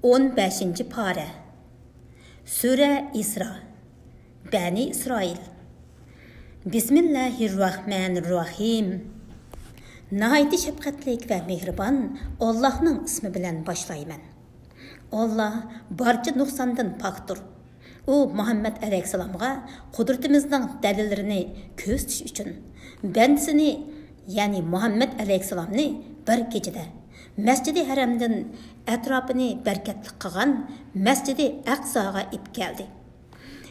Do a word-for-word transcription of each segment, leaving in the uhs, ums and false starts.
ئون بەشىنچى پارە. سۈرە ئىسرا. بەنى ئىسرائىل. بىسمىللاھىررەھمانىررەھىم. ناھايىتى شەپقەتلىك ۋە مېھرىبان ئاللاھنىڭ ئىسمى بىلەن باشلايمەن. ئاللاھ بارچە نۇقساندىن پاكتۇر. ئۇ مۇھەممەد ئەلەيھىسسالامغا قۇدرىتىمىزنىڭ دەلىللىرىنى كۆرسىتىش ئۈچۈن بەندىسىنى، يەنى مۇھەممەد ئەلەيھىسسالامنى بىر كېچىدە مەسجىدى ھەرەمدىن ئەتراپىنى بەرىكەتلىك قىلغان مەسجىدى ئەقساغا ئېلىپ كەلدى.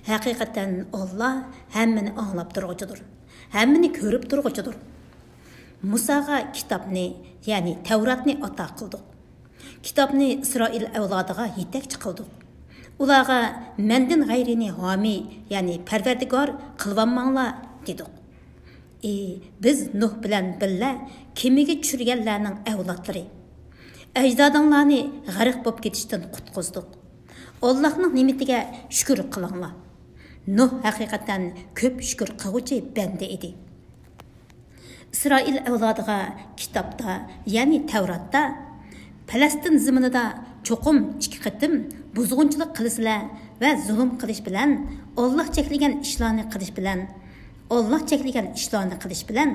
ھەقىقەتەن ئاللاھ ھەممىنى ئاڭلاپ تۇرغۇچىدۇر، ھەممىنى كۆرۈپ تۇرغۇچىدۇر. مۇساغا كىتابنى، يەنى تەۋراتنى ئاتا قىلدۇق. كىتابنى ئىسرائىل ئەۋلادىغا يېتەكچى قىلدۇق. ئۇلارغا مەندىن غەيرىنى ھامىي، يەنى پەرۋەردىگار قىلىۋالماڭلار دېدۇق. ئى، بىز نۇھ بىلەن بىللە كېمىگە چۈشۈرگەنلەرنىڭ ئەۋلادلىرى، ئەجدادىڭلارنى غەرق بولۇپ كېتىشتىن قۇتقۇزدۇق. ئاللاھنىڭ نېمىتىگە شۈكۈر قىلىڭلار. نۇھ ھەقىقەتەن كۆپ شۈكۈر قىلغۇچى بەندە ئىدى. ئىسرائىل ئەۋلادىغا كىتابتا، يەنى تەۋراتتا، پەلەستىن زېمىنىدا چوقۇم ئىككى قېتىم بۇزغۇنچىلىق قىلىسىلەر ۋە زۇلۇم قىلىش بىلەن، ئاللاھ چەكلىگەن ئىشلارنى قىلىش بىلەن، ئاللاھ چەكلىگەن ئىشلارنى قىلىش بىلەن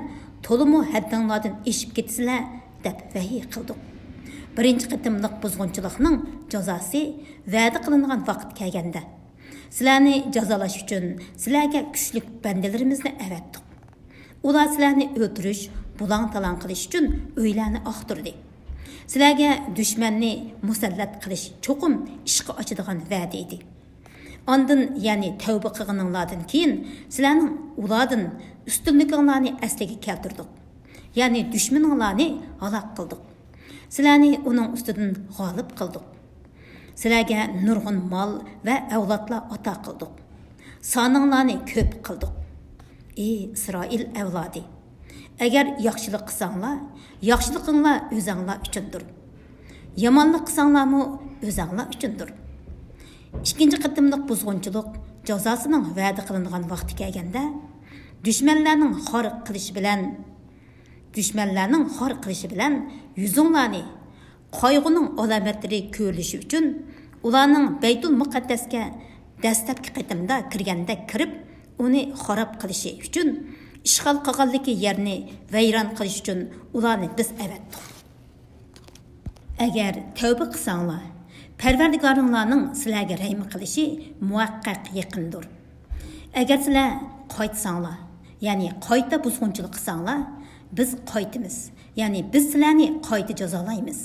تولىمۇ ھەددىڭلاردىن ئېشىپ كېتىسىلەر، دەپ ۋەھىي قىلدۇق. بىرىنچى قېتىملىق بۇزغۇنچىلىقنىڭ جازاسى ۋەدە قىلىنغان ۋاقىت كەلگەندە، سىلەرنى جازالاش ئۈچۈن سىلەرگە كۈچلۈك بەندىلىرىمىزنى ئەۋەتتۇق. ئۇلار سىلەرنى ئۆلتۈرۈش، بۇلاڭ-تالاڭ قىلىش ئۈچۈن ئۆيلەرنى ئاختۇردى. سىلەرگە دۈشمەننى مۇسەللەت قىلىش چوقۇم ئىشقا ئاشىدىغان ۋەدە ئىدى. ئاندىن، يەنى تەۋبە قىلغىنىڭلاردىن كېيىن، سىلەرنىڭ ئۇلاردىن ئۈستۈنلۈكۈڭلارنى ئەسلىگە كەلتۈردۇق. يەنى دۈشمىنىڭلارنى ھالاك قىلدۇق. سىلەرنى ئۇنىڭ ئۈستىدىن غالىب قىلدۇق. سىلەرگە نۇرغۇن مال ۋە ئەۋلادلار ئاتا قىلدۇق. سانىڭلارنى كۆپ قىلدۇق. ئى ئىسرائىل ئەۋلادى! ئەگەر ياخشىلىق قىلساڭلار، ياخشىلىقىڭلار ئۆزەڭلار ئۈچۈندۇر. يامانلىق قىلساڭلارمۇ ئۆزەڭلار ئۈچۈندۇر. ئىككىنچى قېتىملىق بۇزغۇنچىلىق جازاسىنىڭ ۋەدە قىلىنغان ۋاقتى كەلگەندە، دۈشمەنلەرنىڭ خار قىلىشى بىلەن، دۈشمەنلەرنىڭ خار قىلىشى بىلەن يۈزۈڭلارنى، قايغۇنىڭ ئالامەتلىرى كۆرۈلۈشى ئۈچۈن، ئۇلارنىڭ بەيتۇل مۇقەددەسكە دەسلەپكى قېتىمدا كىرگەندەك كىرىپ، ئۇنى خاراب قىلىشى ئۈچۈن، ئىشغال قىلغانلىكى يەرنى ۋەيران قىلىش ئۈچۈن ئۇلارنى بىز ئەۋەتتۇق. ئەگەر تەۋبە قىلساڭلار، پەرۋەردىگارىڭلارنىڭ سىلەرگە رەھىم قىلىشى مۇھەققەق يېقىندۇر. ئەگەر سىلەر قايتساڭلار، يەنى قايتا بۇزغۇنچىلىق قىلساڭلار، بىز قايتىمىز، يەنى بىز سىلەرنى قايتا جازالايمىز.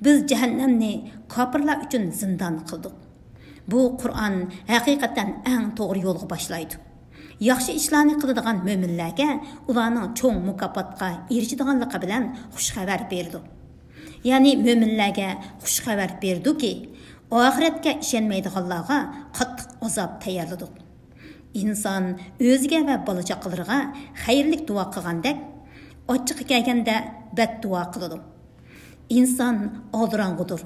بىز جەھەننەمنى كاپىرلار ئۈچۈن زىندان قىلدۇق. بۇ قۇرئان ھەقىقەتەن ئەڭ توغرا يولغا باشلايدۇ. ياخشى ئىشلارنى قىلىدىغان مۆمىنلەرگە ئۇلارنىڭ چوڭ مۇكاپاتقا ئېرىشىدىغانلىقى بىلەن خۇش خەۋەر بېرىدۇ. يەنى مۆمىنلەرگە خۇش خەۋەر بېرىدۇكى، ئاخىرەتكە ئىشەنمەيدىغانلارغا قاتتىق ئازاب تەييارلىدۇق. ئىنسان ئۆزىگە ۋە بالا-چاقىلىرىغا خەيرلىك دۇئا قىلغاندەك، ئاچچىقى كەلگەندە بەددۇئا قىلىدۇ. ئىنسان ئالدىراڭغۇدۇر.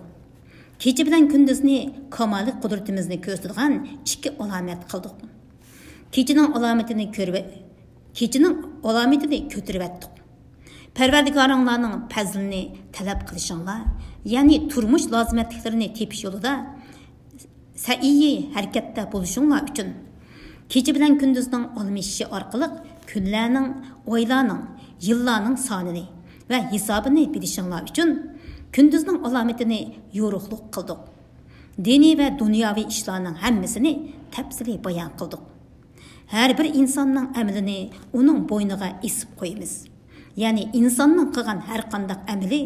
كېچە بىلەن كۈندۈزنى كامالىي قۇدرىتىمىزنى كۆرسىتىدىغان ئىككى ئالامەت قىلدۇق. كېچىنىڭ ئالامىتىنى كۆرۈۋە-، كېچىنىڭ ئالامىتىنى كۆتۈرۈۋەتتۇق. پەرۋەردىگارىڭلارنىڭ پەزلىنى تەلەپ قىلىشىڭلار، يەنى تۇرمۇش لازىمەتلىكلىرىنى تېپىش يولىدا سەئيى ھەرىكەتتە بولۇشۇڭلار ئۈچۈن، كېچە بىلەن كۈندۈزنىڭ ئالمىشىشى ئارقىلىق كۈنلەرنىڭ، ئايلارنىڭ، يىللارنىڭ سانىنى ۋە ھېسابىنى بىلىشىڭلار ئۈچۈن، كۈندۈزنىڭ ئالامىتىنى يورۇقلۇق قىلدۇق. دىنىي ۋە دۇنياۋى ئىشلارنىڭ ھەممىسىنى تەپسىلىي بايان قىلدۇق. ھەر بىر ئىنساننىڭ ئەمىلىنى ئۇنىڭ بوينىغا ئېسىپ قويىمىز. يەنى ئىنساننىڭ قىلغان ھەر قانداق ئەمىلى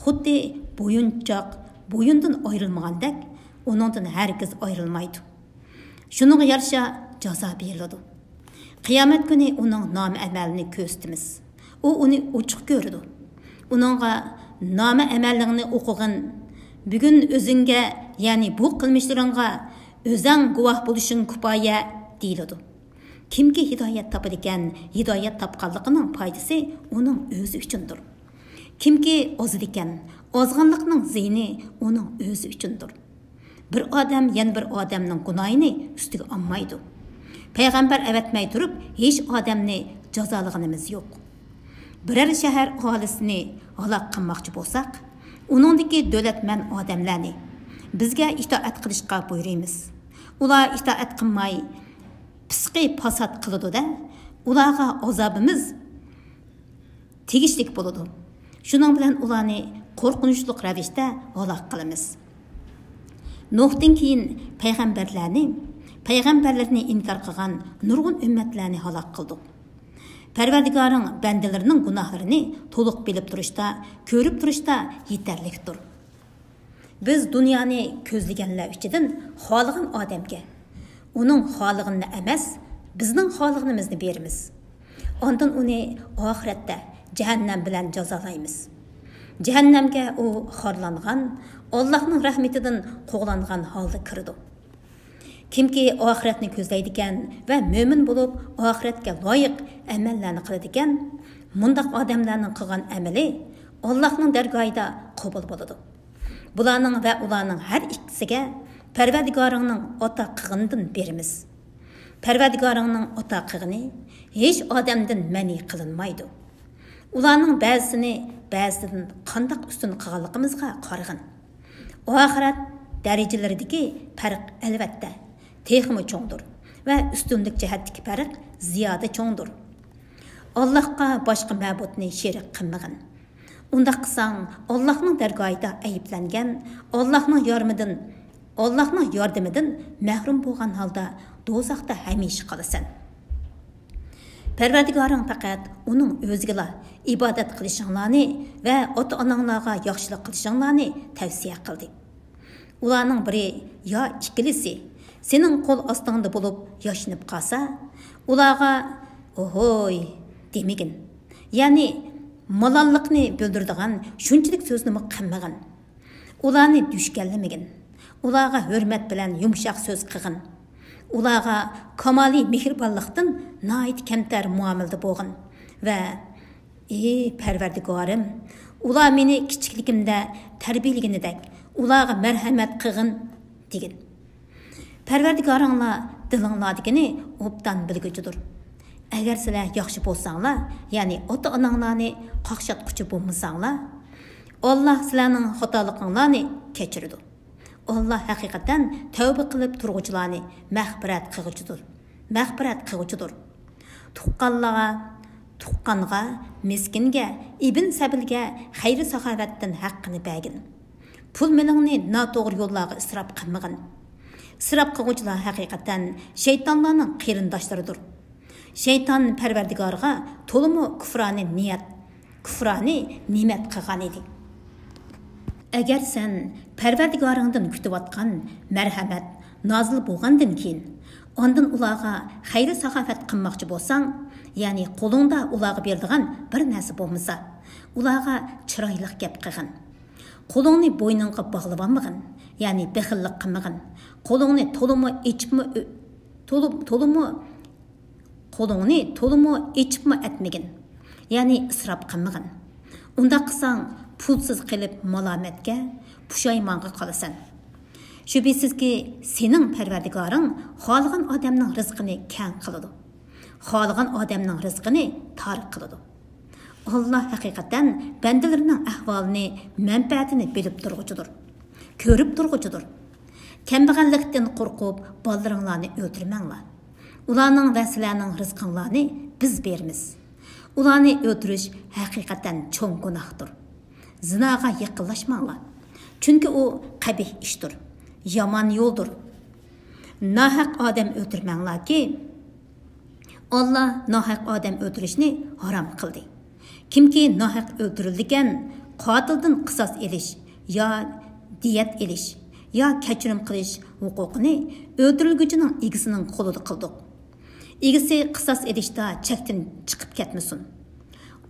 خۇددى بويۇنچاق بويۇندىن ئايرىلمىغاندەك، ئۇنىڭدىن ھەرگىز ئايرىلمايدۇ. شۇنىڭغا يارىشا جازا بېرىلىدۇ. قىيامەت كۈنى ئۇنىڭ نامە ئەمەلىنى كۆرسىتىمىز. ئۇ ئۇنى ئوچۇق كۆرىدۇ. ئۇنىڭغا، «نامە ئەمەلىڭنى ئوقۇغىن، بۈگۈن ئۆزۈڭگە، يەنى بۇ قىلمىشلىرىڭغا ئۆزەڭ گۇۋاھ بولۇشۇڭ كۇپايە» دېيىلىدۇ. كىمكى ھىدايەت تاپىدىكەن، ھىدايەت تاپقانلىقىنىڭ پايدىسى ئۇنىڭ ئۆزى ئۈچۈندۇر. كىمكى ئازىدىكەن، ئازغانلىقنىڭ زىيىنى ئۇنىڭ ئۆزى ئۈچۈندۇر. بىر ئادەم يەنە بىر ئادەمنىڭ گۇناھىنى ئۈستىگە ئالمايدۇ. پەيغەمبەر ئەۋەتمەي تۇرۇپ، ھېچ ئادەمنى جازالىغىنىمىز يوق. بىرەر شەھەر ئاھالىسىنى ھالاك قىلماقچى بولساق، ئۇنىڭدىكى دۆلەتمەن ئادەملەرنى، بىزگە ئىتائەت قىلىشقا بۇيرۇيمىز. ئۇلار ئىتائەت قىلماي، پىسقى پاسات قىلىدۇ-دە، ئۇلارغا ئازابىمىز تېگىشلىك بولىدۇ. شۇنىڭ بىلەن ئۇلارنى قورقۇنچلۇق رەۋىشتە ھالاك قىلىمىز. نۇھتىن كېيىن پەيغەمبەرلەرنى، پەيغەمبەرلىرىنى ئىنكار قىلغان نۇرغۇن ئۈممەتلەرنى ھالاك قىلدۇق. پەرۋەردىگارىڭ بەندىلىرىنىڭ گۇناھلىرىنى تولۇق بىلىپ تۇرۇشتا، كۆرۈپ تۇرۇشتا يېتەرلىكتۇر. بىز دۇنيانى كۆزلىگەنلەر ئىچىدىن خالىغان ئادەمگە، ئۇنىڭ خالىغىنىنى ئەمەس، بىزنىڭ خالىغىنىمىزنى بېرىمىز. ئاندىن ئۇنى ئاخىرەتتە جەھەننەم بىلەن جازالايمىز. جەھەننەمگە ئۇ خارلانغان، ئاللاھنىڭ رەھمىتىدىن قوغلانغان ھالدا كىرىدۇ. كىمكى ئاخىرەتنى كۆزلەيدىكەن ۋە مۆمىن بولۇپ، ئاخىرەتكە لايىق ئەمەللەرنى قىلىدىكەن، مۇنداق ئادەملەرنىڭ قىلغان ئەمىلى ئاللاھنىڭ دەرگاھىدا قوبۇل بولىدۇ. بۇلارنىڭ ۋە ئۇلارنىڭ ھەر ئىككىسىگە پەرۋەردىگارىڭنىڭ ئاتا قىلغىنىدىن بېرىمىز. پەرۋەردىگارىڭنىڭ ئاتا قىلغىنى ھېچ ئادەمدىن مەنئى قىلىنمايدۇ. ئۇلارنىڭ بەزىسىنى بەزىدىن قانداق ئۈستۈن قىلغانلىقىمىزغا قارىغىن. ئاخىرەت دەرىجىلىرىدىكى پەرق، ئەلۋەتتە، تېخىمۇ چوڭدۇر ۋە ئۈستۈنلۈك جەھەتتىكى پەرق زىيادە چوڭدۇر. ئاللاھقا باشقا مەبۇدنى شېرىك قىلمىغىن. ئۇنداق قىلساڭ، ئاللاھنىڭ دەرگاھىدا ئەيىبلەنگەن، ئاللاھنىڭ يارىمىدىن، ئاللاھنىڭ ياردىمىدىن مەھرۇم بولغان ھالدا دوزاختا ھەمىشە قالىسەن. پەرۋەردىگارىڭ پەقەت ئۇنىڭ ئۆزىگىلا ئىبادەت قىلىشىڭلارنى ۋە ئاتا-ئاناڭلارغا ياخشىلىق قىلىشىڭلارنى تەۋسىيە قىلدى. ئۇلارنىڭ بىرى يا ئىككىلىسى سېنىڭ قول ئاستىڭدا بولۇپ ياشىنىپ قالسا، ئۇلارغا «ئوھوي» دېمىگىن. يەنى مالاللىقنى بىلدۈرىدىغان شۇنچىلىك سۆزنىمۇ قىلمىغىن. ئۇلارنى دۈشكەنلىمىگىن. ئۇلارغا ھۆرمەت بىلەن يۇمشاق سۆز قىلغىن. ئۇلارغا كامالىي مېھرىبانلىقتىن ناھايىتى كەمتەر مۇئامىلىدە بولغىن ۋە «ئى پەرۋەردىگارىم، ئۇلار مېنى كىچىكلىكىمدە تەربىيەلىگىنىدەك، ئۇلارغا مەرھەمەت قىلغىن» دېگىن. پەرۋەردىگارىڭلار دىلىڭلاردىكىنى ئوبدان بىلگۈچىدۇر. ئەگەر سىلەر ياخشى بولساڭلار، يەنى ئاتا-ئاناڭلارنى قاقشاتقۇچى بولمىساڭلار، ئاللا سىلەرنىڭ خاتالىقىڭلارنى كەچۈرىدۇ. ئاللا ھەقىقەتەن تەۋبە قىلىپ تۇرغۇچىلارنى مەغپىرەت قىلغۇچىدۇر. مەغپىرەت قىلغۇچىدۇر. تۇغقانلارغا، تۇغقانغا، مىسكىنگە، ئىبن سەبىلگە خەير-ساخاۋەتتىن ھەققىنى بەرگىن. پۇل-مېلىڭنى ناتوغرا يوللارغا ئىسراپ قىلمىغىن. ئىسراپ قىلغۇچىلار ھەقىقەتەن شەيتانلارنىڭ قېرىنداشلىرىدۇر. شەيتان پەرۋەردىگارغا تولىمۇ كۇفرانە نىيەت، كۇفرانى نېمەت قىلغان ئىدى. ئەگەر سەن پەرۋەردىگارىڭدىن كۈتۈۋاتقان مەرھەمەت نازىل بولغاندىن كېيىن، ئاندىن ئۇلارغا خەير-ساخاۋەت قىلماقچى بولساڭ، يەنى قولۇڭدا ئۇلارغا بېرىدىغان بىر نەرسە بولمىسا، ئۇلارغا چىرايلىق گەپ قىلغىن. قولۇڭنى بوينۇڭغا باغلىۋالمىغىن، يەنى بېخىللىق قىلمىغىن. قولۇڭنى تولىمۇ ئېچىپمۇ ئۆ-، تولۇ-، تولىمۇ قولۇڭنى تولىمۇ ئېچىپمۇ ئەتمىگىن، يەنى ئىسراپ قىلمىغىن. ئۇنداق قىلساڭ، پۇلسىز قېلىپ مالامەتكە، پۇشايمانغا قالىسەن. شۈبھىسىزكى، سېنىڭ پەرۋەردىگارىڭ خالىغان ئادەمنىڭ رىزقىنى كەڭ قىلىدۇ، خالىغان ئادەمنىڭ رىزقىنى تار قىلىدۇ. ئاللا ھەقىقەتەن بەندىلىرىنىڭ ئەھۋالىنى، مەنپەئەتىنى بىلىپ تۇرغۇچىدۇر، كۆرۈپ تۇرغۇچىدۇر. كەمبەغەللىكتىن قورقۇپ، بالىلىرىڭلارنى ئۆلتۈرمەڭلار. ئۇلارنىڭ ۋە سىلەرنىڭ رىزقىڭلارنى بىز بېرىمىز. ئۇلارنى ئۆلتۈرۈش ھەقىقەتەن چوڭ گۇناھتۇر. زىناغا يېقىنلاشماڭلار. چۈنكى ئۇ قەبىھ ئىشتۇر، يامان يولدۇر. ناھەق ئادەم ئۆلتۈرمەڭلاركى، ئاللا ناھەق ئادەم ئۆلتۈرۈشنى ھارام قىلدى. كىمكى ناھەق ئۆلتۈرۈلىدىكەن، قاتىلدىن قىساس ئېلىش يا دىيەت ئېلىش يا كەچۈرۈم قىلىش ھوقۇقىنى ئۆلتۈرۈلگۈچىنىڭ ئىگىسىنىڭ قولىدا قىلدۇق. ئىگىسى قىساس ئېلىشتا چەكتىن چىقىپ كەتمىسۇن.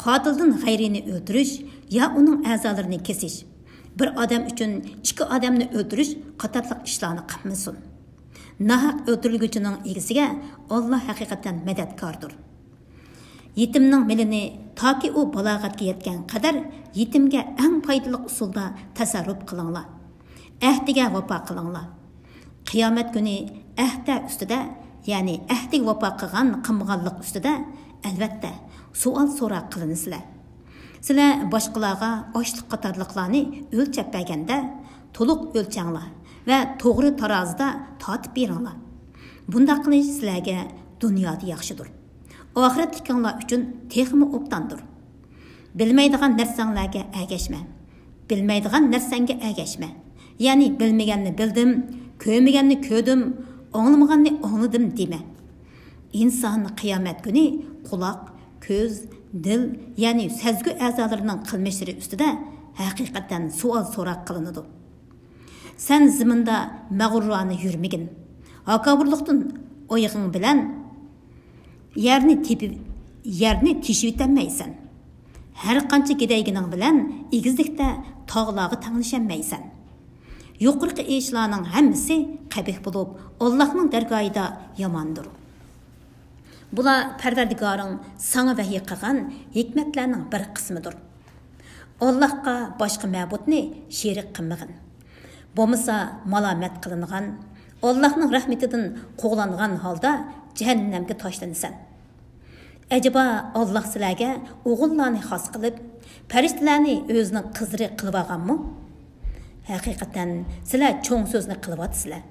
قاتىلدىن غەيرىينى ئۆلتۈرۈش يا ئۇنىڭ ئەزالىرىنى كېسىش، بىر ئادەم ئۈچۈن ئىككى ئادەمنى ئۆلتۈرۈش قاتارلىق ئىشلارنى قىلمىسۇن. ناھەق ئۆلتۈرۈلگۈچىنىڭ ئىگىسىگە ئاللا ھەقىقەتەن مەدەتكاردۇر. يېتىمنىڭ مېلىنى تاكى ئۇ بالاغەتكە يەتكەن قەدەر يېتىمگە ئەڭ پايدىلىق ئۇسۇلدا تەسەررۇپ قىلىڭلار. ئەھدىگە ۋاپا قىلىڭلار. قىيامەت كۈنى ئەھدە ئۈستىدە، يەنى ئەھدىگە ۋاپا قىلغان، قىلمىغانلىق ئۈستىدە، ئەلۋەتتە، سوئال سوراق قىلىنىسىلەر. سىلەر باشقىلارغا ئاشلىق قاتارلىقلارنى ئۆلچەپ بەرگەندە، تولۇق ئۆلچەڭلار، ۋە توغرا تارازىدا تارتىپ بېرىڭلار. بۇنداق قىلىش سىلەرگە دۇنيادا ياخشىدۇر. ئاخىرەتلىكىڭلار ئۈچۈن تېخىمۇ ئوبداندۇر. بىلمەيدىغان نەرسەڭلارگە ئەگەشمە. بىلمەيدىغان نەرسەڭگە ئەگەشمە. يەنى بىلمىگەننى بىلدىم، كۆرمىگەننى كۆردۈم، ئاڭلىمىغاننى ئاڭلىدىم دېمە. ئىنسان قىيامەت كۈنى قۇلاق، كۆز، دىل، يەنى سەزگۈ ئەزالىرىنىڭ قىلمىشلىرى ئۈستىدە ھەقىقەتەن سوئال سوراق قىلىنىدۇ. سەن زېمىندا مەغرۇرانە يۈرمىگىن. ھاكاۋۇرلۇقتىن ئايىغىڭ بىلەن يەرنى تېپىپ، يەرنى تېشىۋېتەلمەيسەن. ھەر قانچە گىدەيگىنىڭ بىلەن ئېگىزلىكتە تاغلارغا تەڭلىشەلمەيسەن. يۇقىرىقى ئىشلارنىڭ ھەممىسى قەبىھ بولۇپ، ئاللاھنىڭ دەرگاھىدا ياماندۇر. بۇلار پەرۋەردىگارىڭ ساڭا ۋەھىي قىلغان ھېكمەتلەرنىڭ بىر قىسمىدۇر. ئاللاھقا باشقا مەبۇدنى شېرىك قىلمىغىن. بولمىسا مالامەت قىلىنغان، ئاللاھنىڭ رەھمىتىدىن قوغلانغان ھالدا جەھەننەمگە تاشلىنىسەن. ئەجەبا، ئاللاھ سىلەرگە ئوغۇللارنى خاس قىلىپ، پەرىشتىلەرنى ئۆزىنىڭ قىزلىرى قىلىۋالغانمۇ؟ ھەقىقەتەن، سىلەر چوڭ سۆزنى قىلىۋاتىسىلەر.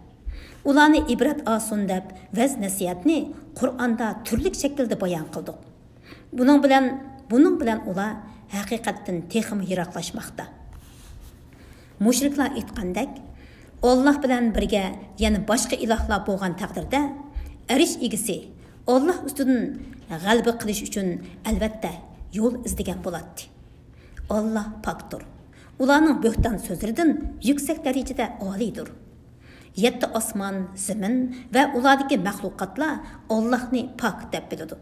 ئۇلارنى ئىبرەت ئالسۇن دەپ ۋەز-نەسىھەتنى قۇرئاندا تۈرلۈك شەكىلدە بايان قىلدۇق. بۇنىڭ بىلەن، بۇنىڭ بىلەن ئۇلار ھەقىقەتتىن تېخىمۇ يىراقلاشماقتا. مۇشرىكلار ئېيتقاندەك، ئاللاھ بىلەن بىرگە يەنە باشقا ئىلاھلار بولغان تەقدىردە، ئەرش ئىگىسى ئاللاھ ئۈستىدىن غەلىبە قىلىش ئۈچۈن ئەلۋەتتە يول ئىزدىگەن بولاتتى. ئاللاھ پاكتۇر. ئۇلارنىڭ بۆھتان سۆزلىرىدىن يۈكسەك دەرىجىدە ئالىيدۇر. يەتتە ئاسمان، زېمىن ۋە ئۇلاردىكى مەخلۇقاتلار ئاللاھنى پاك دەپ بىلىدۇ.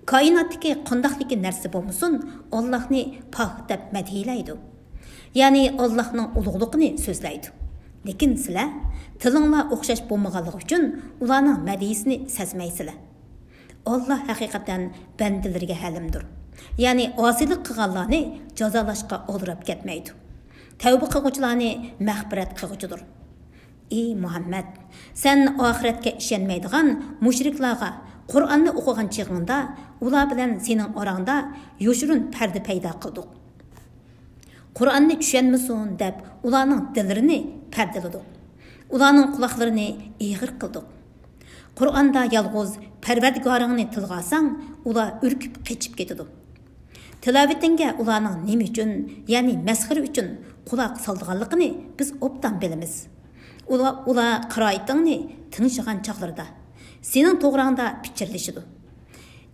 كائىناتتىكى قانداقلىكى نەرسە بولمىسۇن، ئاللاھنى پاك دەپ مەدھىيلەيدۇ. يەنى ئاللاھنىڭ ئۇلۇغلۇقىنى سۆزلەيدۇ. لېكىن سىلەر تىلىڭلار ئوخشاش بولمىغانلىقى ئۈچۈن ئۇلارنىڭ مەدھىيىسىنى سەزمەيسىلەر. ئاللاھ ھەقىقەتەن بەندىلىرىگە ھەلىمدۇر. يەنى ئاسىيلىق قىلغانلارنى جازالاشقا ئالدىراپ كەتمەيدۇ. تەۋبە قىلغۇچىلارنى مەغپىرەت قىلغۇچىدۇر. ئى مۇھەممەد، سەن ئاخىرەتكە ئىشەنمەيدىغان مۇشرىكلارغا قۇرئاننى ئوقۇغان چېغىڭدا، ئۇلار بىلەن سېنىڭ ئاراڭدا يوشۇرۇن پەردە پەيدا قىلدۇق. قۇرئاننى چۈشەنمىسۇن دەپ، ئۇلارنىڭ دىللىرىنى پەردىلىدۇق. ئۇلارنىڭ قۇلاقلىرىنى ئېغىر قىلدۇق. قۇرئاندا يالغۇز پەرۋەردىگارىڭنى تىلغا ئالساڭ، ئۇلار ئۈركۈپ قېچىپ كېتىدۇ. تىلاۋىتىڭگە ئۇلارنىڭ نېمە ئۈچۈن، يەنى مەسخىرە ئۈچۈن قۇلاق سالىدىغانلىقىنى بىز ئوبدان بىلىمىز. ئۇلار، ئۇلار قىرائىتىڭنى تىڭشىغان چاغلىرىدا سېنىڭ توغراڭدا پىچىرلىشىدۇ.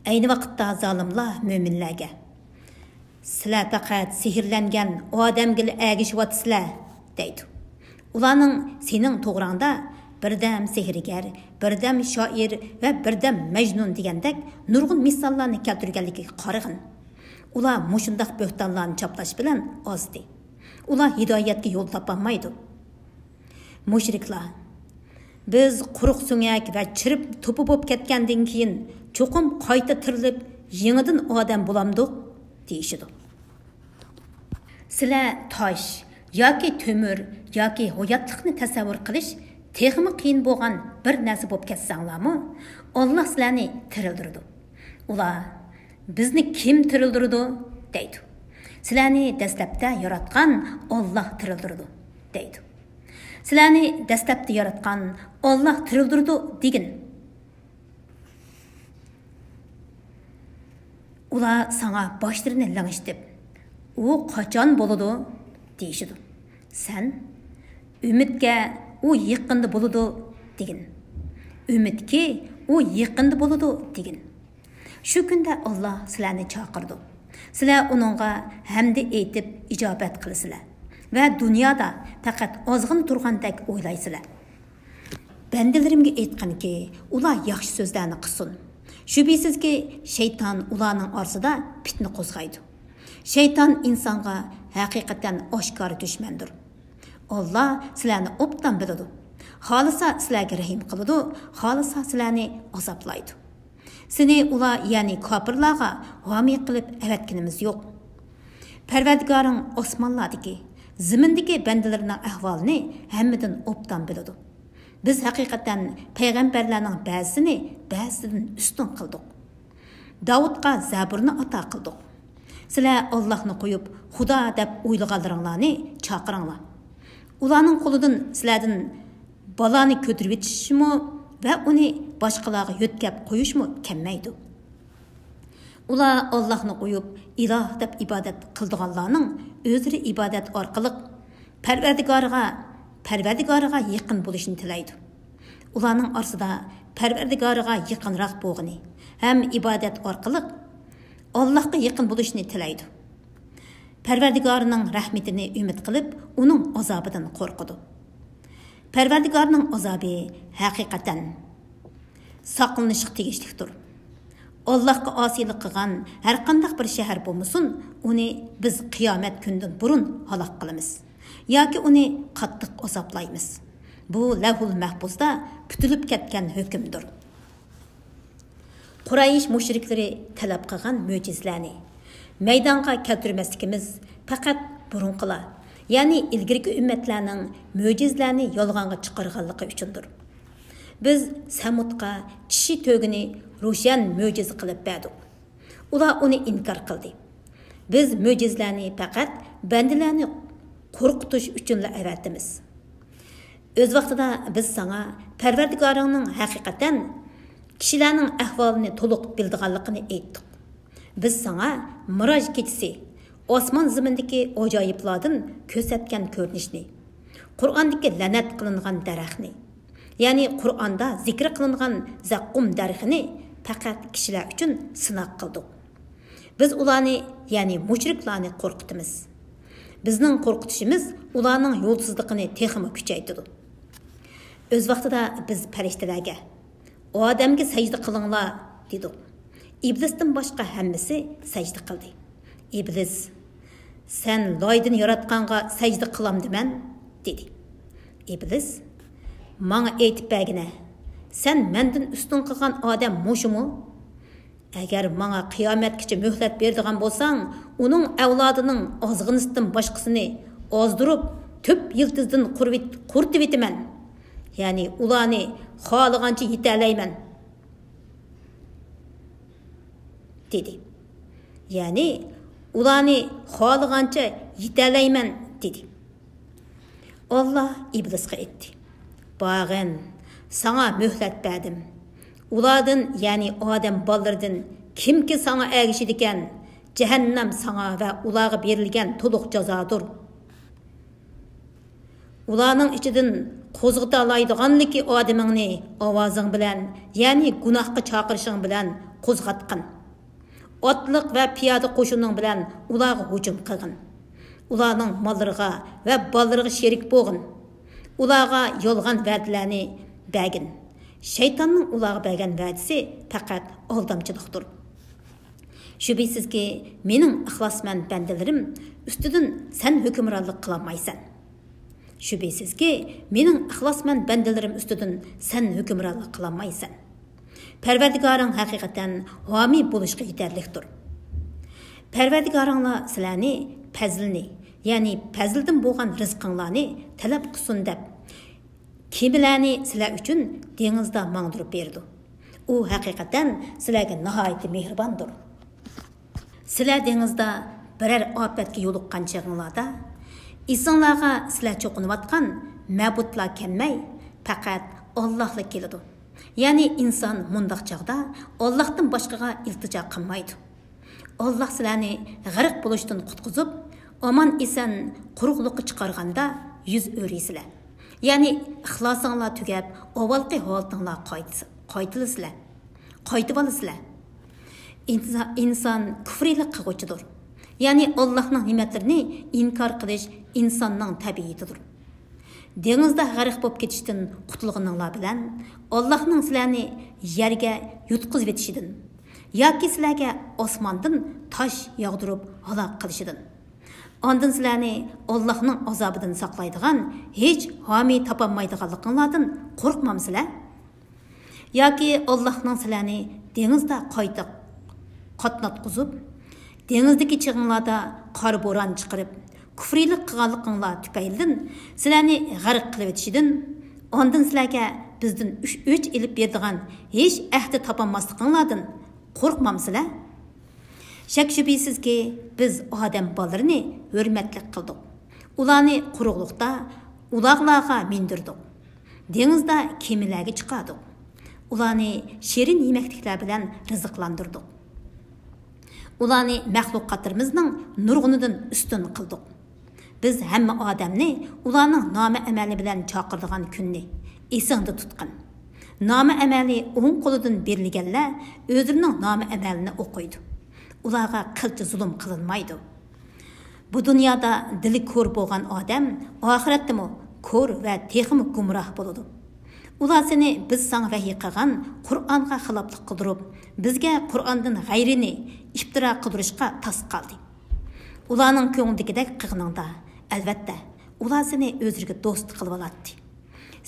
ئەينى ۋاقىتتا زالىملار مۆمىنلەرگە، «سىلەر پەقەت سېھىرلەنگەن ئادەمگىلا ئەگىشىۋاتىسىلەر» دەيدۇ. ئۇلارنىڭ سېنىڭ توغراڭدا بىردەم سېھىرگەر، بىردەم شائىر ۋە بىردەم مەجنۇن دېگەندەك نۇرغۇن مىساللارنى كەلتۈرگەنلىكىگە قارىغىن. ئۇلار مۇشۇنداق بۆھتانلارنى چاپلاش بىلەن ئازدى. ئۇلار ھىدايەتكە يول تاپالمايدۇ. مۇشرىكلار، «بىز قۇرۇق سۆڭەك ۋە چىرىپ توپا بولۇپ كەتكەندىن كېيىن چوقۇم قايتا تىرىلىپ، يېڭىدىن ئادەم بولامدۇق؟» دېيىشىدۇ. سىلەر تاش ياكى تۆمۈر ياكى ھاياتلىقنى تەسەۋۋۇر قىلىش تېخىمۇ قىيىن بولغان بىر نەرسە بولۇپ كەتسەڭلارمۇ، ئاللاھ سىلەرنى تىرىلدۈرىدۇ. ئۇلار، «بىزنى كىم تىرىلدۈرىدۇ؟» دەيدۇ. «سىلەرنى دەسلەپتە ياراتقان ئاللاھ تىرىلدۈرىدۇ» دەيدۇ. «سىلەرنى دەسلەپتە ياراتقان ئاللاھ تىرىلدۈرىدۇ» دېگىن. ئۇلار ساڭا باشلىرىنى لىڭشىتىپ، «ئۇ قاچان بولىدۇ؟» دېيىشىدۇ. سەن، «ئۈمىدكە ئۇ يېقىندا بولىدۇ» دېگىن. «ئۈمىدكى ئۇ يېقىندا بولىدۇ» دېگىن. شۇ كۈندە ئاللاھ سىلەرنى چاقىرىدۇ. سىلەر ئۇنىڭغا ھەمدە ئېيتىپ ئىجابەت قىلىسىلەر ۋە دۇنيادا پەقەت ئازغىنە تۇرغاندەك ئويلايسىلەر. بەندىلىرىمگە ئېيتقىنكى، ئۇلار ياخشى سۆزلەرنى قىلسۇن. شۈبھىسىزكى، شەيتان ئۇلارنىڭ ئارىسىدا پىتنە قوزغايدۇ. شەيتان ئىنسانغا ھەقىقەتەن ئاشكارا دۈشمەندۇر. ئاللاھ سىلەرنى ئوبدان بىلىدۇ. خالىسا سىلەرگە رەھىم قىلىدۇ، خالىسا سىلەرنى ئازابلايدۇ. سېنى ئۇلار، يەنى كاپىرلارغا ھامىي قىلىپ ئەۋەتكىنىمىز يوق. پەرۋەردىگارىڭ ئاسمانلاردىكى، زېمىندىكى بەندىلىرىنىڭ ئەھۋالىنى ھەممىدىن ئوبدان بىلىدۇ. بىز ھەقىقەتەن پەيغەمبەرلەرنىڭ بەزىسىنى بەزىسىدىن ئۈستۈن قىلدۇق. داۋۇتقا زەبۇرنى ئاتا قىلدۇق. سىلەر ئاللاھنى قويۇپ، خۇدا دەپ ئويلىغانلىرىڭلارنى چاقىرىڭلار. ئۇلارنىڭ قولىدىن سىلەردىن بالانى كۆتۈرۈۋېتىشمۇ ۋە ئۇنى باشقىلارغا يۆتكەپ قويۇشمۇ كەلمەيدۇ. ئۇلار ئاللاھنى قويۇپ، ئىلاھ دەپ ئىبادەت قىلىدىغانلارنىڭ ئۆزلىرى ئىبادەت ئارقىلىق پەرۋەردىگارىغا، پەرۋەردىگارىغا يېقىن بولۇشنى تىلەيدۇ. ئۇلارنىڭ ئارىسىدا پەرۋەردىگارىغا يېقىنراق بولغىنى ھەم ئىبادەت ئارقىلىق ئاللاھقا يېقىن بولۇشنى تىلەيدۇ. پەرۋەردىگارىنىڭ رەھمىتىنى ئۈمىد قىلىپ، ئۇنىڭ ئازابىدىن قورقىدۇ. پەرۋەردىگارنىڭ ئازابى ھەقىقەتەن ساقلىنىشقا تېگىشلىكتۇر. ئاللاھقا ئاسىيلىق قىلغان ھەرقانداق بىر شەھەر بولمىسۇن، ئۇنى بىز قىيامەت كۈنىدىن بۇرۇن ھالاك قىلىمىز ياكى ئۇنى قاتتىق ئازابلايمىز. بۇ لەۋھۇل مەھپۇزدا پۈتۈلۈپ كەتكەن ھۆكۈمدۇر. قۇرەيش مۇشرىكلىرى تەلەپ قىلغان مۆجىزىلەرنى مەيدانغا كەلتۈرمەسلىكىمىز پەقەت بۇرۇنقىلار، يەنى ئىلگىرىكى ئۈممەتلەرنىڭ مۆجىزىلەرنى يالغانغا چىقارغانلىقى ئۈچۈندۇر. بىز سەمۇدقا چىشى تۆگىنى روشەن مۆجىزە قىلىپ بەردۇق. ئۇلار ئۇنى ئىنكار قىلدى. بىز مۆجىزىلەرنى پەقەت بەندىلەرنى قورقۇتۇش ئۈچۈنلا ئەۋەتىمىز. ئۆز ۋاقتىدا بىز ساڭا پەرۋەردىگارىڭنىڭ ھەقىقەتەن كىشىلەرنىڭ ئەھۋالىنى تولۇق بىلىدىغانلىقىنى ئېيتتۇق. بىز ساڭا مىراج كېچىسى، ئاسمان زېمىندىكى ئاجايىپلاردىن كۆرسەتكەن كۆرۈنۈشنى، قۇرئاندىكى لەنەت قىلىنغان دەرەخنى، يەنى قۇرئاندا زىكرى قىلىنغان زەققۇم دەرىخىنى پەقەت كىشىلەر ئۈچۈن سىناق قىلدۇق. بىز ئۇلارنى، يەنى مۇشرىكلارنى قورقۇتىمىز. بىزنىڭ قورقۇتۇشىمىز ئۇلارنىڭ يولسىزلىقىنى تېخىمۇ كۈچەيتىدۇ. ئۆز ۋاقتىدا بىز پەرىشتىلەرگە، ئادەمگە سەجدە قىلىڭلار، دېدۇق. ئىبلىستىن باشقا ھەممىسى سەجدە قىلدى. ئىبلىس، سەن لايدىن ياراتقانغا سەجدە قىلامدىمەن؟ دېدى. ئىبلىس، ماڭا ئېيتىپ بەرگىنە، سەن مەندىن ئۈستۈن قىلغان ئادەم مۇشۇمۇ؟ ئەگەر ماڭا قىيامەتكىچە مۆھلەت بېرىدىغان بولساڭ، ئۇنىڭ ئەۋلادىنىڭ ئازغىنىسىدىن باشقىسىنى ئازدۇرۇپ، تۈپ يىلتىزدىن قۇرۇۋېت-، قۇرۇتۇۋېتىمەن. يەنى ئۇلارنى خالىغانچە يېتەلەيمەن، دېدى. يەنى ئۇلارنى خالىغانچە يېتەلەيمەن، دېدى. ئاللا ئىبلىسقا ئېيتتى، بارغىن، ساڭا مۆھلەت بەردىم. ئۇلاردىن، يەنى ئادەم بالىلىرىدىن كىمكى ساڭا ئەگىشىدىكەن، جەھەننەم ساڭا ۋە ئۇلارغا بېرىلگەن تولۇق جازادۇر. ئۇلارنىڭ ئىچىدىن قوزغىتالايدىغانلىكى ئادىمىڭنى ئاۋازىڭ بىلەن، يەنى گۇناھقا چاقىرىشىڭ بىلەن قوزغاتقىن. ئاتلىق ۋە پىيادە قوشۇنۇڭ بىلەن ئۇلارغا ھۇجۇم قىلغىن. ئۇلارنىڭ ماللىرىغا ۋە بالىلىرىغا شېرىك بولغىن. ئۇلارغا يالغان ۋەدىلەرنى بەرگىن. شەيتاننىڭ ئۇلارغا بەرگەن ۋەدىسى پەقەت ئالدامچىلىقتۇر. شۈبھىسىزكى، مېنىڭ ئىخلاسمەن بەندىلىرىم ئۈستىدىن سەن ھۆكۈمرانلىق قىلالمايسەن. شۈبھىسىزكى، مېنىڭ ئىخلاسمەن بەندىلىرىم ئۈستىدىن سەن ھۆكۈمرانلىق قىلالمايسەن. پەرۋەردىگارىڭ ھەقىقەتەن ھامىي بولۇشقا يېتەرلىكتۇر. پەرۋەردىگارىڭلار سىلەرنى پەزلىنى، يەنى پەزلىدىن بولغان رىزقىڭلارنى تەلەپ قىلسۇن دەپ، كېمىلەرنى سىلەر ئۈچۈن دېڭىزدا ماڭدۇرۇپ بېرىدۇ. ئۇ ھەقىقەتەن سىلەرگە ناھايىتى مېھرىباندۇر. سىلەر دېڭىزدا بىرەر ئاپەتكە يولۇققان چېغىڭلاردا، ئېسىڭلارغا سىلەر چوقۇنۇۋاتقان مەبۇدلار كەلمەي، پەقەت ئاللاھلا كېلىدۇ. يەنى ئىنسان مۇنداق چاغدا ئاللاھتىن باشقىغا ئىلتىجا قىلمايدۇ. ئاللاھ سىلەرنى غەرق بولۇشتىن قۇتقۇزۇپ، ئامان-ئېسەن قۇرۇقلۇققا چىقارغاندا يۈز ئۆرۈيسىلەر. يەنى ئىخلاسىڭلار تۈگەپ، ئاۋۋالقى ھالىتىڭلار قايتىس-، قايتىلىسىلەر. قايتىۋالىسىلەر. ئىنسا-، ئىنسان كۇفرىيلىق قىلغۇچىدۇر. يەنى ئاللاھنىڭ نېمەتلىرىنى ئىنكار قىلىش ئىنساننىڭ تەبىئىتىدۇر. دېڭىزدا غەرق بولۇپ كېتىشتىن قۇتۇلغىنىڭلار بىلەن، ئاللاھنىڭ سىلەرنى يەرگە يۇتقۇزۇۋېتىشىدىن ياكى سىلەرگە ئاسماندىن تاش ياغدۇرۇپ ھالاك قىلىشىدىن، ئاندىن سىلەرنى ئاللاھنىڭ ئازابىدىن ساقلايدىغان ھېچ ھامىي تاپالمايدىغانلىقىڭلاردىن قورقمامسىلەر؟ ياكى ئاللاھنىڭ سىلەرنى دېڭىزدا قايتا قاتناتقۇزۇپ، دېڭىزدىكى چېغىڭلاردا قارا بوران چىقىرىپ، كۇفرىيلىق قىلغانلىقىڭلار تۈپەيلىدىن سىلەرنى غەرق قىلىۋېتىشىدىن، ئاندىن سىلەرگە بىزدىن ئۈچ ئۆچ ئېلىپ بېرىدىغان ھېچ ئەھدى تاپالماسلىقىڭلاردىن قورقمامسىلەر؟ شەك-شۈبھىسىزكى، بىز ئادەم بالىلىرىنى ھۆرمەتلىك قىلدۇق. ئۇلارنى قۇرۇقلۇقتا ئۇلاغلارغا مىندۈردۇق. دېڭىزدا كېمىلەرگە چىقاردۇق. ئۇلارنى شېرىن يېمەكلىكلەر بىلەن رىزىقلاندۇردۇق. ئۇلارنى مەخلۇقاتلىرىمىزنىڭ نۇرغۇنىدىن ئۈستۈن قىلدۇق. بىز ھەممە ئادەمنى ئۇلارنىڭ نامە ئەمەلى بىلەن چاقىرىدىغان كۈننى ئېسىڭدە تۇتقىن. نامە ئەمەلى ئوڭ قولىدىن بېرىلگەنلەر ئۆزلىرىنىڭ نامە ئەمەلىنى ئوقۇيدۇ. ئۇلارغا قىلچە زۇلۇم قىلىنمايدۇ. بۇ دۇنيادا دىلى كور بولغان ئادەم ئاخىرەتتىمۇ كور ۋە تېخىمۇ گۇمراھ بولىدۇ. ئۇلار سېنى بىز ساڭا ۋەھىي قىلغان قۇرئانغا خىلاپلىق قىلدۇرۇپ، بىزگە قۇرئاندىن غەيرىنى ئىپتىرا قىلدۇرۇشقا تاس قالدى. ئۇلارنىڭ كۆڭلىدىكىدەك قىلغىنىڭدا، ئەلۋەتتە، ئۇلار سېنى ئۆزلىرىگە دوست قىلىۋالاتتى.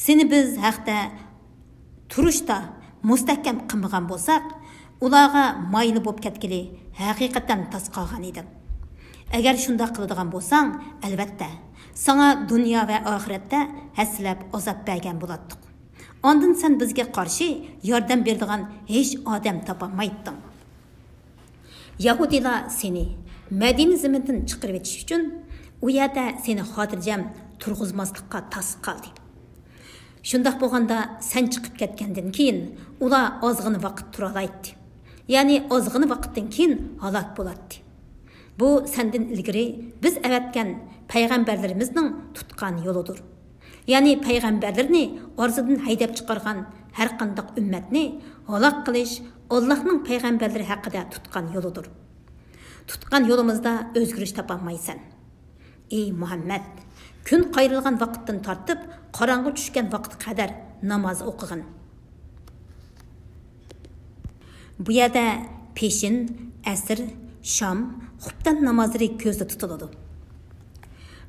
سېنى بىز ھەقتە تۇرۇشتا مۇستەھكەم قىلمىغان بولساق، ئۇلارغا مايىل بولۇپ كەتكىلى ھەقىقەتەن تاس قالغان ئىدىڭ. ئەگەر شۇنداق قىلىدىغان بولساڭ، ئەلۋەتتە، ساڭا دۇنيا ۋە ئاخىرەتتە ھەسسىلەپ ئازاب بەرگەن بولاتتۇق. ئاندىن سەن بىزگە قارشى ياردەم بېرىدىغان ھېچ ئادەم تاپالمايتتىڭ. يەھۇدىيلار سېنى مەدىنە زېمىنىدىن چىقىرىۋېتىش ئۈچۈن، ئۇ يەردە سېنى خاتىرجەم تۇرغۇزماسلىققا تاس قالدى. شۇنداق بولغاندا، سەن چىقىپ كەتكەندىن كېيىن، ئۇلار ئازغىنە ۋاقىت تۇرالايتتى. يەنى ئازغىنە ۋاقىتتىن كېيىن ھالاك بولاتتى. بۇ سەندىن ئىلگىرى بىز ئەۋەتكەن پەيغەمبەرلىرىمىزنىڭ تۇتقان يولىدۇر. يەنى پەيغەمبەرلىرىنى ئارىسىدىن ھەيدەپ چىقارغان ھەرقانداق ئۈممەتنى ھالاك قىلىش ئاللاھنىڭ پەيغەمبەرلىرى ھەققىدە تۇتقان يولىدۇر. تۇتقان يولىمىزدا ئۆزگىرىش تاپالمايسەن. ئى مۇھەممەد! كۈن قايرىلغان ۋاقىتتىن تارتىپ قاراڭغۇ چۈشكەن ۋاقىتقا قەدەر ناماز ئوقۇغىن. بۇ يەردە پېشىن، ئەسىر، شام، خۇپتەن نامازلىرى كۆزدە تۇتۇلىدۇ.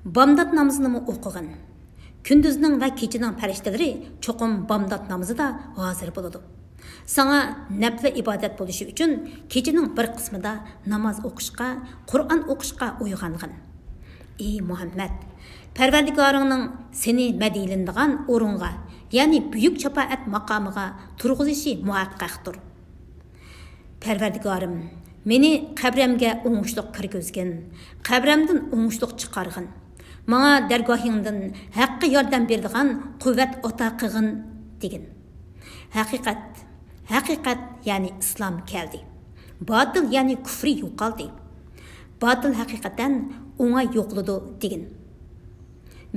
بامدات نامىزىنىمۇ ئوقۇغىن. كۈندۈزنىڭ ۋە كېچىنىڭ پەرىشتىلىرى چوقۇم بامدات نامىزىدا ھازىر بولىدۇ. ساڭا نەپلە ئىبادەت بولۇشى ئۈچۈن كېچىنىڭ بىر قىسمىدا ناماز ئوقۇشقا، قۇرئان ئوقۇشقا ئويغانغىن. ئى مۇھەممەد! پەرۋەردىگارىڭنىڭ سېنى مەدھىيلىنىدىغان ئورۇنغا، يەنى بۈيۈك شاپائەت ماقامىغا تۇرغۇزۇشى مۇھەققەقتۇر. پەرۋەردىگارىم، مېنى قەبرەمگە ئوڭۇشلۇق كىرگۈزگىن، قەبرەمدىن ئوڭۇشلۇق چىقارغىن. ماڭا دەرگاھىڭدىن ھەققە ياردەم بېرىدىغان قۇۋۋەت ئاتا قىلغىن، دېگىن. ھەقىقەت، ھەقىقەت، يەنى ئىسلام كەلدى. باتىل، يەنى كۇفرى يوقالدى. باتىل ھەقىقەتەن ئوڭاي يوقىلىدۇ، دېگىن.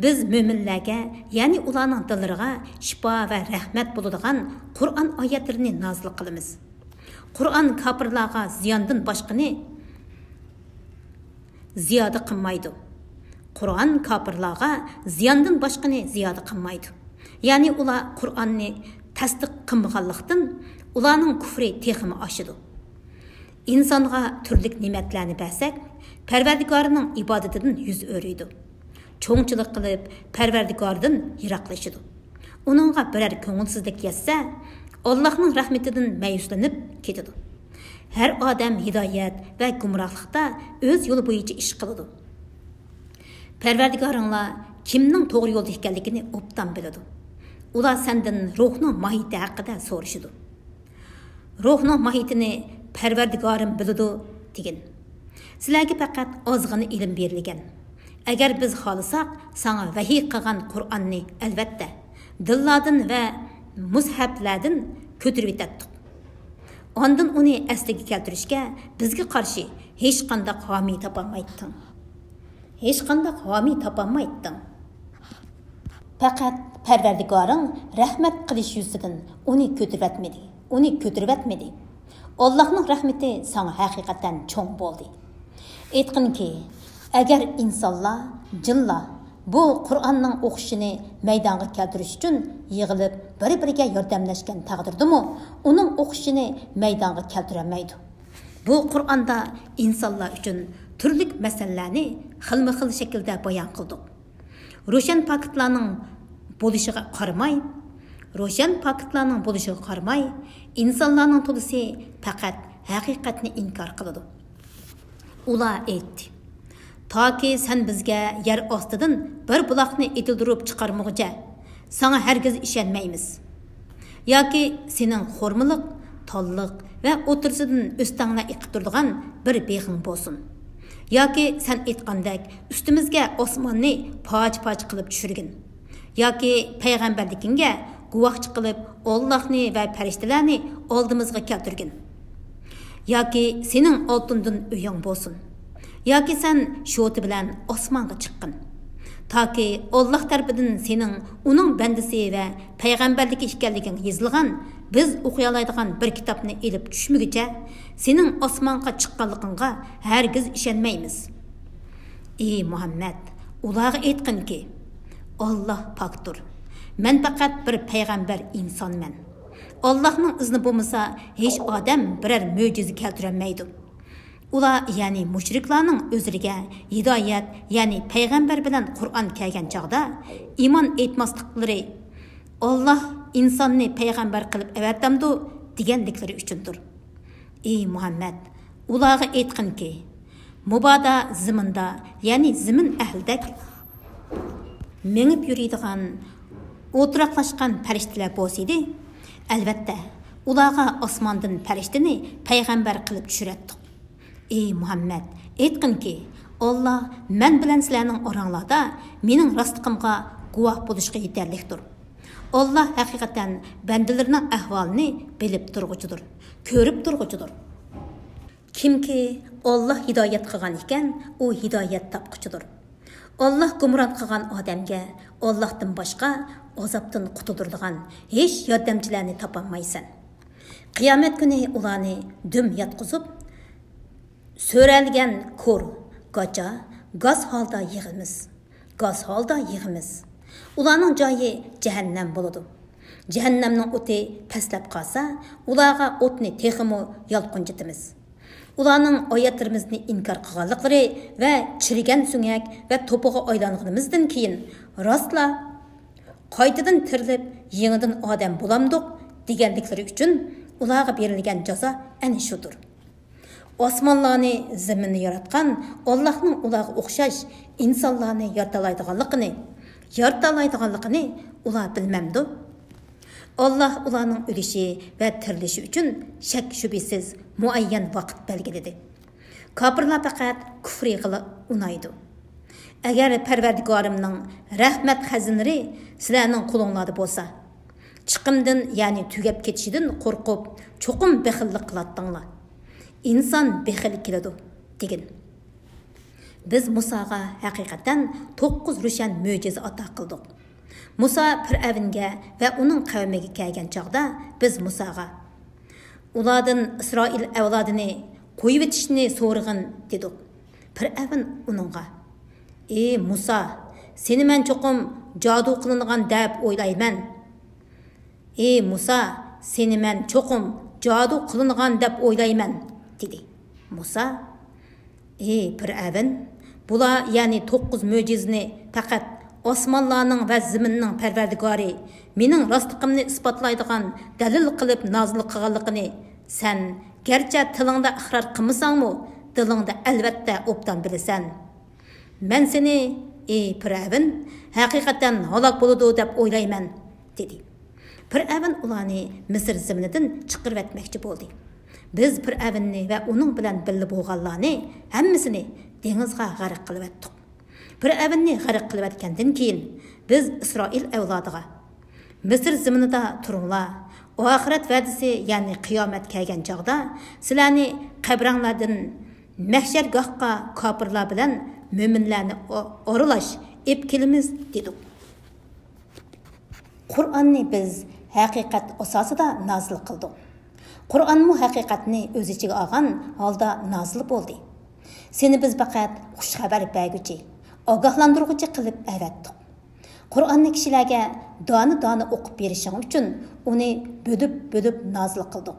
بىز مۆمىنلەرگە، يەنى ئۇلارنىڭ دىللىرىغا شىپا ۋە رەھمەت بولىدىغان قۇرئان ئايەتلىرىنى نازىل قىلىمىز. قۇرئان كاپىرلارغا زىياندىن باشقىنى زىيادە قىلمايدۇ. قۇرئان كاپىرلارغا زىياندىن باشقىنى زىيادە قىلمايدۇ. يەنى ئۇلار قۇرئاننى تەستىق قىلمىغانلىقتىن، ئۇلارنىڭ كۇفرى تېخىمۇ ئاشىدۇ. ئىنسانغا تۈرلۈك نېمەتلەرنى بەرسەك، پەرۋەردىگارىنىڭ ئىبادىتىدىن يۈز ئۆرۈيدۇ. چوڭچىلىق قىلىپ، پەرۋەردىگارىدىن يىراقلىشىدۇ. ئۇنىڭغا بىرەر كۆڭۈلسىزلىك يەتسە، ئاللاھنىڭ رەھمىتىدىن مەيۈسلىنىپ كېتىدۇ. ھەر ئادەم ھىدايەت ۋە گۇمراھلىقتا ئۆز يولى بويىچە ئىش قىلىدۇ. پەرۋەردىگارىڭلار كىمنىڭ توغرا يولدا ئىكەنلىكىنى ئوبدان بىلىدۇ. ئۇلار سەندىن روھنىڭ ماھىيىتى ھەققىدە سورىشىدۇ. روھنىڭ ماھىيىتىنى پەرۋەردىگارىم بىلىدۇ، دېگىن. سىلەرگە پەقەت ئازغىنە ئىلىم بېرىلگەن. ئەگەر بىز خالىساق، ساڭا ۋەھىي قىلغان قۇرئاننى، ئەلۋەتتە، دىللاردىن ۋە مۇسھەپلەردىن كۆتۈرۈۋېتەتتۇق. ئاندىن ئۇنى ئەسلىگە كەلتۈرۈشكە بىزگە قارشى ھېچقانداق ھامىي تاپالمايتتىڭ. ھېچقانداق ھامىي تاپالمايتتىڭ. پەقەت پەرۋەردىگارىڭ رەھمەت قىلىش يۈزىسىدىن ئۇنى كۆتۈرۈۋەتمىدى، ئۇنى كۆتۈرۈۋەتمىدى. ئاللاھنىڭ رەھمىتى ساڭا ھەقىقەتەن چوڭ بولدى. ئېيتقىنكى، ئەگەر ئىنسانلار، جىنلار بۇ قۇرئاننىڭ ئوقۇشىنى مەيدانغا كەلتۈرۈش ئۈچۈن يىغىلىپ، بىر-بىرىگە ياردەملەشكەن تەقدىردىمۇ، ئۇنىڭ ئوقۇشىنى مەيدانغا كەلتۈرەلمەيدۇ. بۇ قۇرئاندا ئىنسانلار ئۈچۈن تۈرلۈك مەسىلىلەرنى خىلمۇ خىل شەكىلدە بايان قىلدۇق. روشەن پاكىتلارنىڭ بولۇشىغا قارىماي، روشەن پاكىتلارنىڭ بولۇشىغا قارىماي، ئىنسانلارنىڭ تولىسى پەقەت ھەقىقەتنى ئىنكار قىلىدۇ. ئۇلار ئېيتتى، تاكى سەن بىزگە يەر ئاستىدىن بىر بۇلاقنى ئېتىلدۈرۈپ چىقارمىغۇچە، ساڭا ھەرگىز ئىشەنمەيمىز. ياكى سېنىڭ خورمىلىق، تاللىق ۋە ئوتتۇرىسىدىن ئۆستەڭلەر ئېقىپ تۇرىدىغان بىر بېغىڭ بولسۇن. ياكى سەن ئېيتقاندەك ئۈستىمىزگە ئاسماننى پارچە-پارچە قىلىپ چۈشۈرگىن. ياكى پەيغەمبەرلىكىڭگە گۇۋاھچى قىلىپ، ئاللاھنى ۋە پەرىشتىلەرنى ئالدىمىزغا كەلتۈرگىن. ياكى سېنىڭ ئالتۇندىن ئۆيۈڭ بولسۇن. ياكى سەن شوتا بىلەن ئاسمانغا چىققىن. تاكى ئاللاھ تەرىپىدىن سېنىڭ ئۇنىڭ بەندىسى ۋە پەيغەمبەرلىكى ئىكەنلىكىڭ يېزىلغان، بىز ئوقۇيالايدىغان بىر كىتابنى ئېلىپ چۈشمىگۈچە، سېنىڭ ئاسمانغا چىققانلىقىڭغا ھەرگىز ئىشەنمەيمىز. ئى مۇھەممەد، ئۇلارغا ئېيتقىنكى، ئاللاھ پاكتۇر. مەن پەقەت بىر پەيغەمبەر ئىنسانمەن. ئاللاھنىڭ ئىزنى بولمىسا، ھېچ ئادەم بىرەر مۆجىزە كەلتۈرەلمەيدۇ. ئۇلار، يەنى مۇشرىكلارنىڭ ئۆزلىرىگە ھىدايەت، يەنى پەيغەمبەر بىلەن قۇرئان كەلگەن چاغدا ئىمان ئېيتماسلىقلىرى، ئاللاھ ئىنساننى پەيغەمبەر قىلىپ ئەۋەتەمدۇ دېگەنلىكلىرى ئۈچۈندۇر. ئى مۇھەممەد، ئۇلارغا ئېيتقىنكى، مۇبادا زېمىندا، يەنى زېمىن ئەھلىدەك مېڭىپ يۈرىدىغان، ئولتۇراقلاشقان پەرىشتىلەر بولسىدى، ئەلۋەتتە، ئۇلارغا ئاسماندىن پەرىشتىنى پەيغەمبەر قىلىپ چۈشۈرەتتۇق. ئى مۇھەممەد، ئېيتقىنكى، ئاللاھ مەن بىلەن سىلەرنىڭ ئاراڭلاردا مېنىڭ راستلىقىمغا گۇۋاھ بولۇشقا يېتەرلىكتۇر. ئاللاھ ھەقىقەتەن بەندىلىرىنىڭ ئەھۋالىنى بىلىپ تۇرغۇچىدۇر، كۆرۈپ تۇرغۇچىدۇر. كىمكى ئاللاھ ھىدايەت قىلغان ئىكەن، ئۇ ھىدايەت تاپقۇچىدۇر. ئاللاھ گۇمران قىلغان ئادەمگە ئاللاھتىن باشقا ئازابتىن قۇتۇلدۇرىدىغان ھېچ ياردەمچىلەرنى تاپالمايسەن. قىيامەت كۈنى ئۇلارنى دۈم ياتقۇزۇپ، سۆرەلگەن كور، گاچا، گاز ھالدا يىغىمىز. گاز ھالدا يىغىمىز. ئۇلارنىڭ جايى جەھەننەم بولىدۇ. جەھەننەمنىڭ ئوتى پەسلەپ قالسا، ئۇلارغا ئوتنى تېخىمۇ يالقۇنجىتىمىز. ئۇلارنىڭ ئايەتلىرىمىزنى ئىنكار قىلغانلىقلىرى ۋە چىرىگەن سۆڭەك ۋە توپىغا ئايلانغىنىمىزدىن كېيىن، راستلا، قايتىدىن تىرىلىپ، يېڭىدىن ئادەم بولامدۇق؟ دېگەنلىكلىرى ئۈچۈن ئۇلارغا بېرىلگەن جازا ئەنە شۇدۇر. ئاسمانلارنى، زېمىننى ياراتقان ئاللاھنىڭ ئۇلارغا ئوخشاش ئىنسانلارنى يارىتالايدىغانلىقىنى، يارىتالايدىغانلىقىنى ئۇلار بىلمەمدۇ؟ ئاللاھ ئۇلارنىڭ ئۆلۈشى ۋە تىرىلىشى ئۈچۈن شەك-شۈبھىسىز مۇئەييەن ۋاقىت بەلگىلىدى. كاپىرلار پەقەت كۇفرى قىلىپ ئۇنايدۇ. ئەگەر پەرۋەردىگارىمنىڭ رەھمەت خەزىنىلىرى سىلەرنىڭ قولۇڭلاردا بولسا، چىقىمدىن، يەنى تۈگەپ كېتىشىدىن قورقۇپ، چوقۇم بېخىللىق قىلاتتىڭلار. ئىنسان بېخىل كېلىدۇ، دېگىن. بىز مۇساغا ھەقىقەتەن توققۇز روشەن مۆجىزە ئاتا قىلدۇق. مۇسا پىرئەۋنگە ۋە ئۇنىڭ قەۋمىگە كەلگەن چاغدا، بىز مۇساغا، ئۇلاردىن ئىسرائىل ئەۋلادىنى قويۇۋېتىشنى سورىغىن، دېدۇق. پىرئەۋن ئۇنىڭغا، ئى مۇسا، سېنى مەن چوقۇم جادۇ قىلىنغان دەپ ئويلايمەن. ئى مۇسا، سېنى مەن چوقۇم جادۇ قىلىنغان دەپ ئويلايمەن، دېدى. مۇسا، ئى پىرئەۋن، بۇلار، يەنى توققۇز مۆجىزىنى پەقەت ئاسمانلارنىڭ ۋە زېمىننىڭ پەرۋەردىگارى مېنىڭ راستلىقىمنى ئىسپاتلايدىغان دەلىل قىلىپ نازىل قىلغانلىقىنى سەن گەرچە تىلىڭدا ئىقرار قىلمىساڭمۇ، دىلىڭدا ئەلۋەتتە ئوبدان بىلىسەن. مەن سېنى، ئى پىرئەۋن، ھەقىقەتەن ھالاك بولىدۇ دەپ ئويلايمەن، دېدى. پىرئەۋن ئۇلارنى مىسىر زېمىنىدىن چىقىرىۋەتمەكچى بولدى. بىز پىرئەۋننى ۋە ئۇنىڭ بىلەن بىللە بولغانلارنى ھەممىسىنى دېڭىزغا غەرق قىلىۋەتتۇق. پىرئەۋننى غەرق قىلىۋەتكەندىن كېيىن، بىز ئىسرائىل ئەۋلادىغا، مىسىر زېمىنىدا تۇرۇڭلار، ئاخىرەت ۋەدىسى، يەنى قىيامەت كەلگەن چاغدا، سىلەرنى قەبرەڭلاردىن مەھشەرگاھقا كاپىرلار بىلەن مۆمىنلەرنى ئو-، ئارىلاش ئېلىپ كېلىمىز، دېدۇق. قۇرئاننى بىز ھەقىقەت ئاساسىدا نازىل قىلدۇق. قۇرئانمۇ ھەقىقەتنى ئۆز ئىچىگە ئالغان ھالدا نازىل بولدى. سېنى بىز پەقەت خۇش خەۋەر بەرگۈچى، ئاگاھلاندۇرغۇچى قىلىپ ئەۋەتتۇق. قۇرئاننى كىشىلەرگە دانە-دانە ئوقۇپ بېرىشىڭ ئۈچۈن ئۇنى بۆلۈپ-بۆلۈپ نازىل قىلدۇق.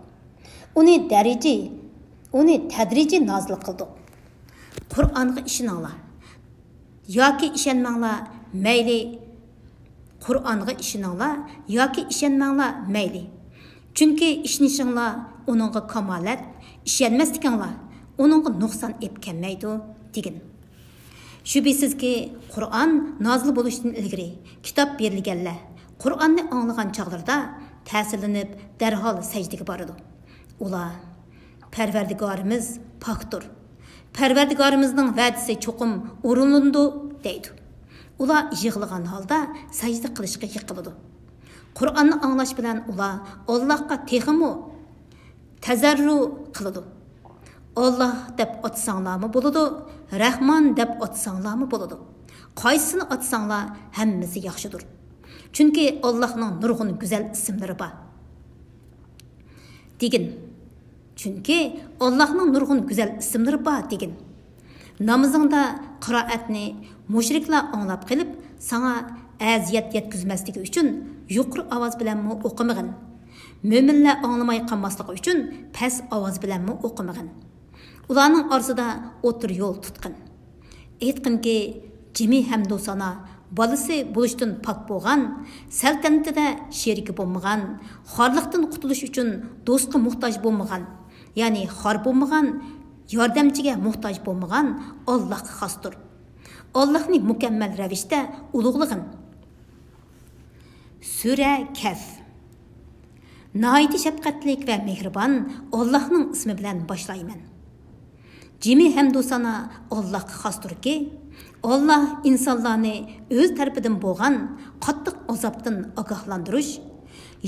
ئۇنى دەرىجى، ئۇنى تەدرىجىي نازىل قىلدۇق. قۇرئانغا ئىشىنىڭلار ياكى ئىشەنمەڭلار، مەيلى. قۇرئانغا ئىشىنىڭلار ياكى ئىشەنمەڭلار، مەيلى. چۈنكى ئىشىنىشىڭلار ئۇنىڭغا كامالەت، ئىشەنمەسلىكىڭلار ئۇنىڭغا نۇقسان ئېلىپ كەلمەيدۇ، دېگىن. شۈبھىسىزكى، قۇرئان نازىل بولۇشتىن ئىلگىرى كىتاب بېرىلگەنلەر قۇرئاننى ئاڭلىغان چاغلىرىدا تەسىرلىنىپ، دەرھال سەجدىگە بارىدۇ. ئۇلار، پەرۋەردىگارىمىز پاكتۇر. پەرۋەردىگارىمىزنىڭ ۋەدىسى چوقۇم ئورۇنلىنىدۇ، دەيدۇ. ئۇلار يىغلىغان ھالدا سەجدە قىلىشقا يىقىلىدۇ. قۇرئاننى ئاڭلاش بىلەن ئۇلار ئاللاھقا تېخىمۇ تەزەررۇ قىلىدۇ. ئاللاھ دەپ ئاتىساڭلارمۇ بولىدۇ، رەھمان دەپ ئاتىساڭلارمۇ بولىدۇ. قايسىنى ئاتىساڭلار ھەممىسى ياخشىدۇر. چۈنكى ئاللاھنىڭ نۇرغۇن گۈزەل ئىسىملىرى بار. دېگىن. چۈنكى ئاللاھنىڭ نۇرغۇن گۈزەل ئىسىملىرى بار دېگىن. نامىزىڭدا قىرائەتنى مۇشرىكلار ئاڭلاپ قېلىپ، ساڭا ئەزىيەت يەتكۈزمەسلىكى ئۈچۈن يۇقىرى ئاۋاز بىلەنمۇ ئوقۇمىغىن. مۆمىنلەر ئاڭلىماي قالماسلىقى ئۈچۈن پەس ئاۋاز بىلەنمۇ ئوقۇمىغىن. ئۇلارنىڭ ئارىسىدا ئوتتۇرا يول تۇتقىن. ئېيتقىنكى، جىمى ھەمدۇ سانا بالىسى بولۇشتىن پاك بولغان، سەلتەنىتىدە شېرىكى بولمىغان، خارلىقتىن قۇتۇلۇش ئۈچۈن دوستقا موھتاج بولمىغان، يەنى خار بولمىغان، ياردەمچىگە موھتاج بولمىغان ئاللاھقا خاستۇر. ئاللاھنى مۇكەممەل رەۋىشتە ئۇلۇغلىغىن. سۈرە كەھف. ناھايىتى شەپقەتلىك ۋە مېھرىبان ئاللاھنىڭ ئىسمى بىلەن باشلايمەن. جىمى ھەمدۇ سانا ئاللاھقا خاستۇركى، ئاللاھ ئىنسانلارنى ئۆز تەرىپىدىن بولغان قاتتىق ئازابتىن ئاگاھلاندۇرۇش،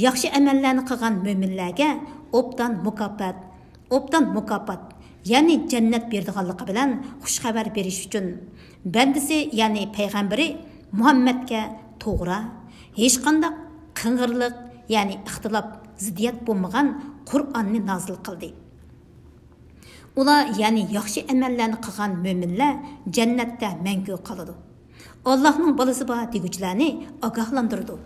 ياخشى ئەمەللەرنى قىلغان مۆمىنلەرگە ئوبدان مۇكاپات، ئوبدان مۇكاپات، يەنى جەننەت بېرىدىغانلىقى بىلەن خۇش خەۋەر بېرىش ئۈچۈن، بەندىسى، يەنى پەيغەمبىرى مۇھەممەدكە توغرا، ھېچقانداق قىڭغىرلىق، يەنى ئىختىلاپ، زىددىيەت بولمىغان قۇرئاننى نازىل قىلدى. ئۇلار، يەنى ياخشى ئەمەللەرنى قىلغان مۆمىنلەر جەننەتتە مەڭگۈ قالىدۇ. ئاللاھنىڭ بالىسى بار دېگۈچىلەرنى ئاگاھلاندۇرىدۇ.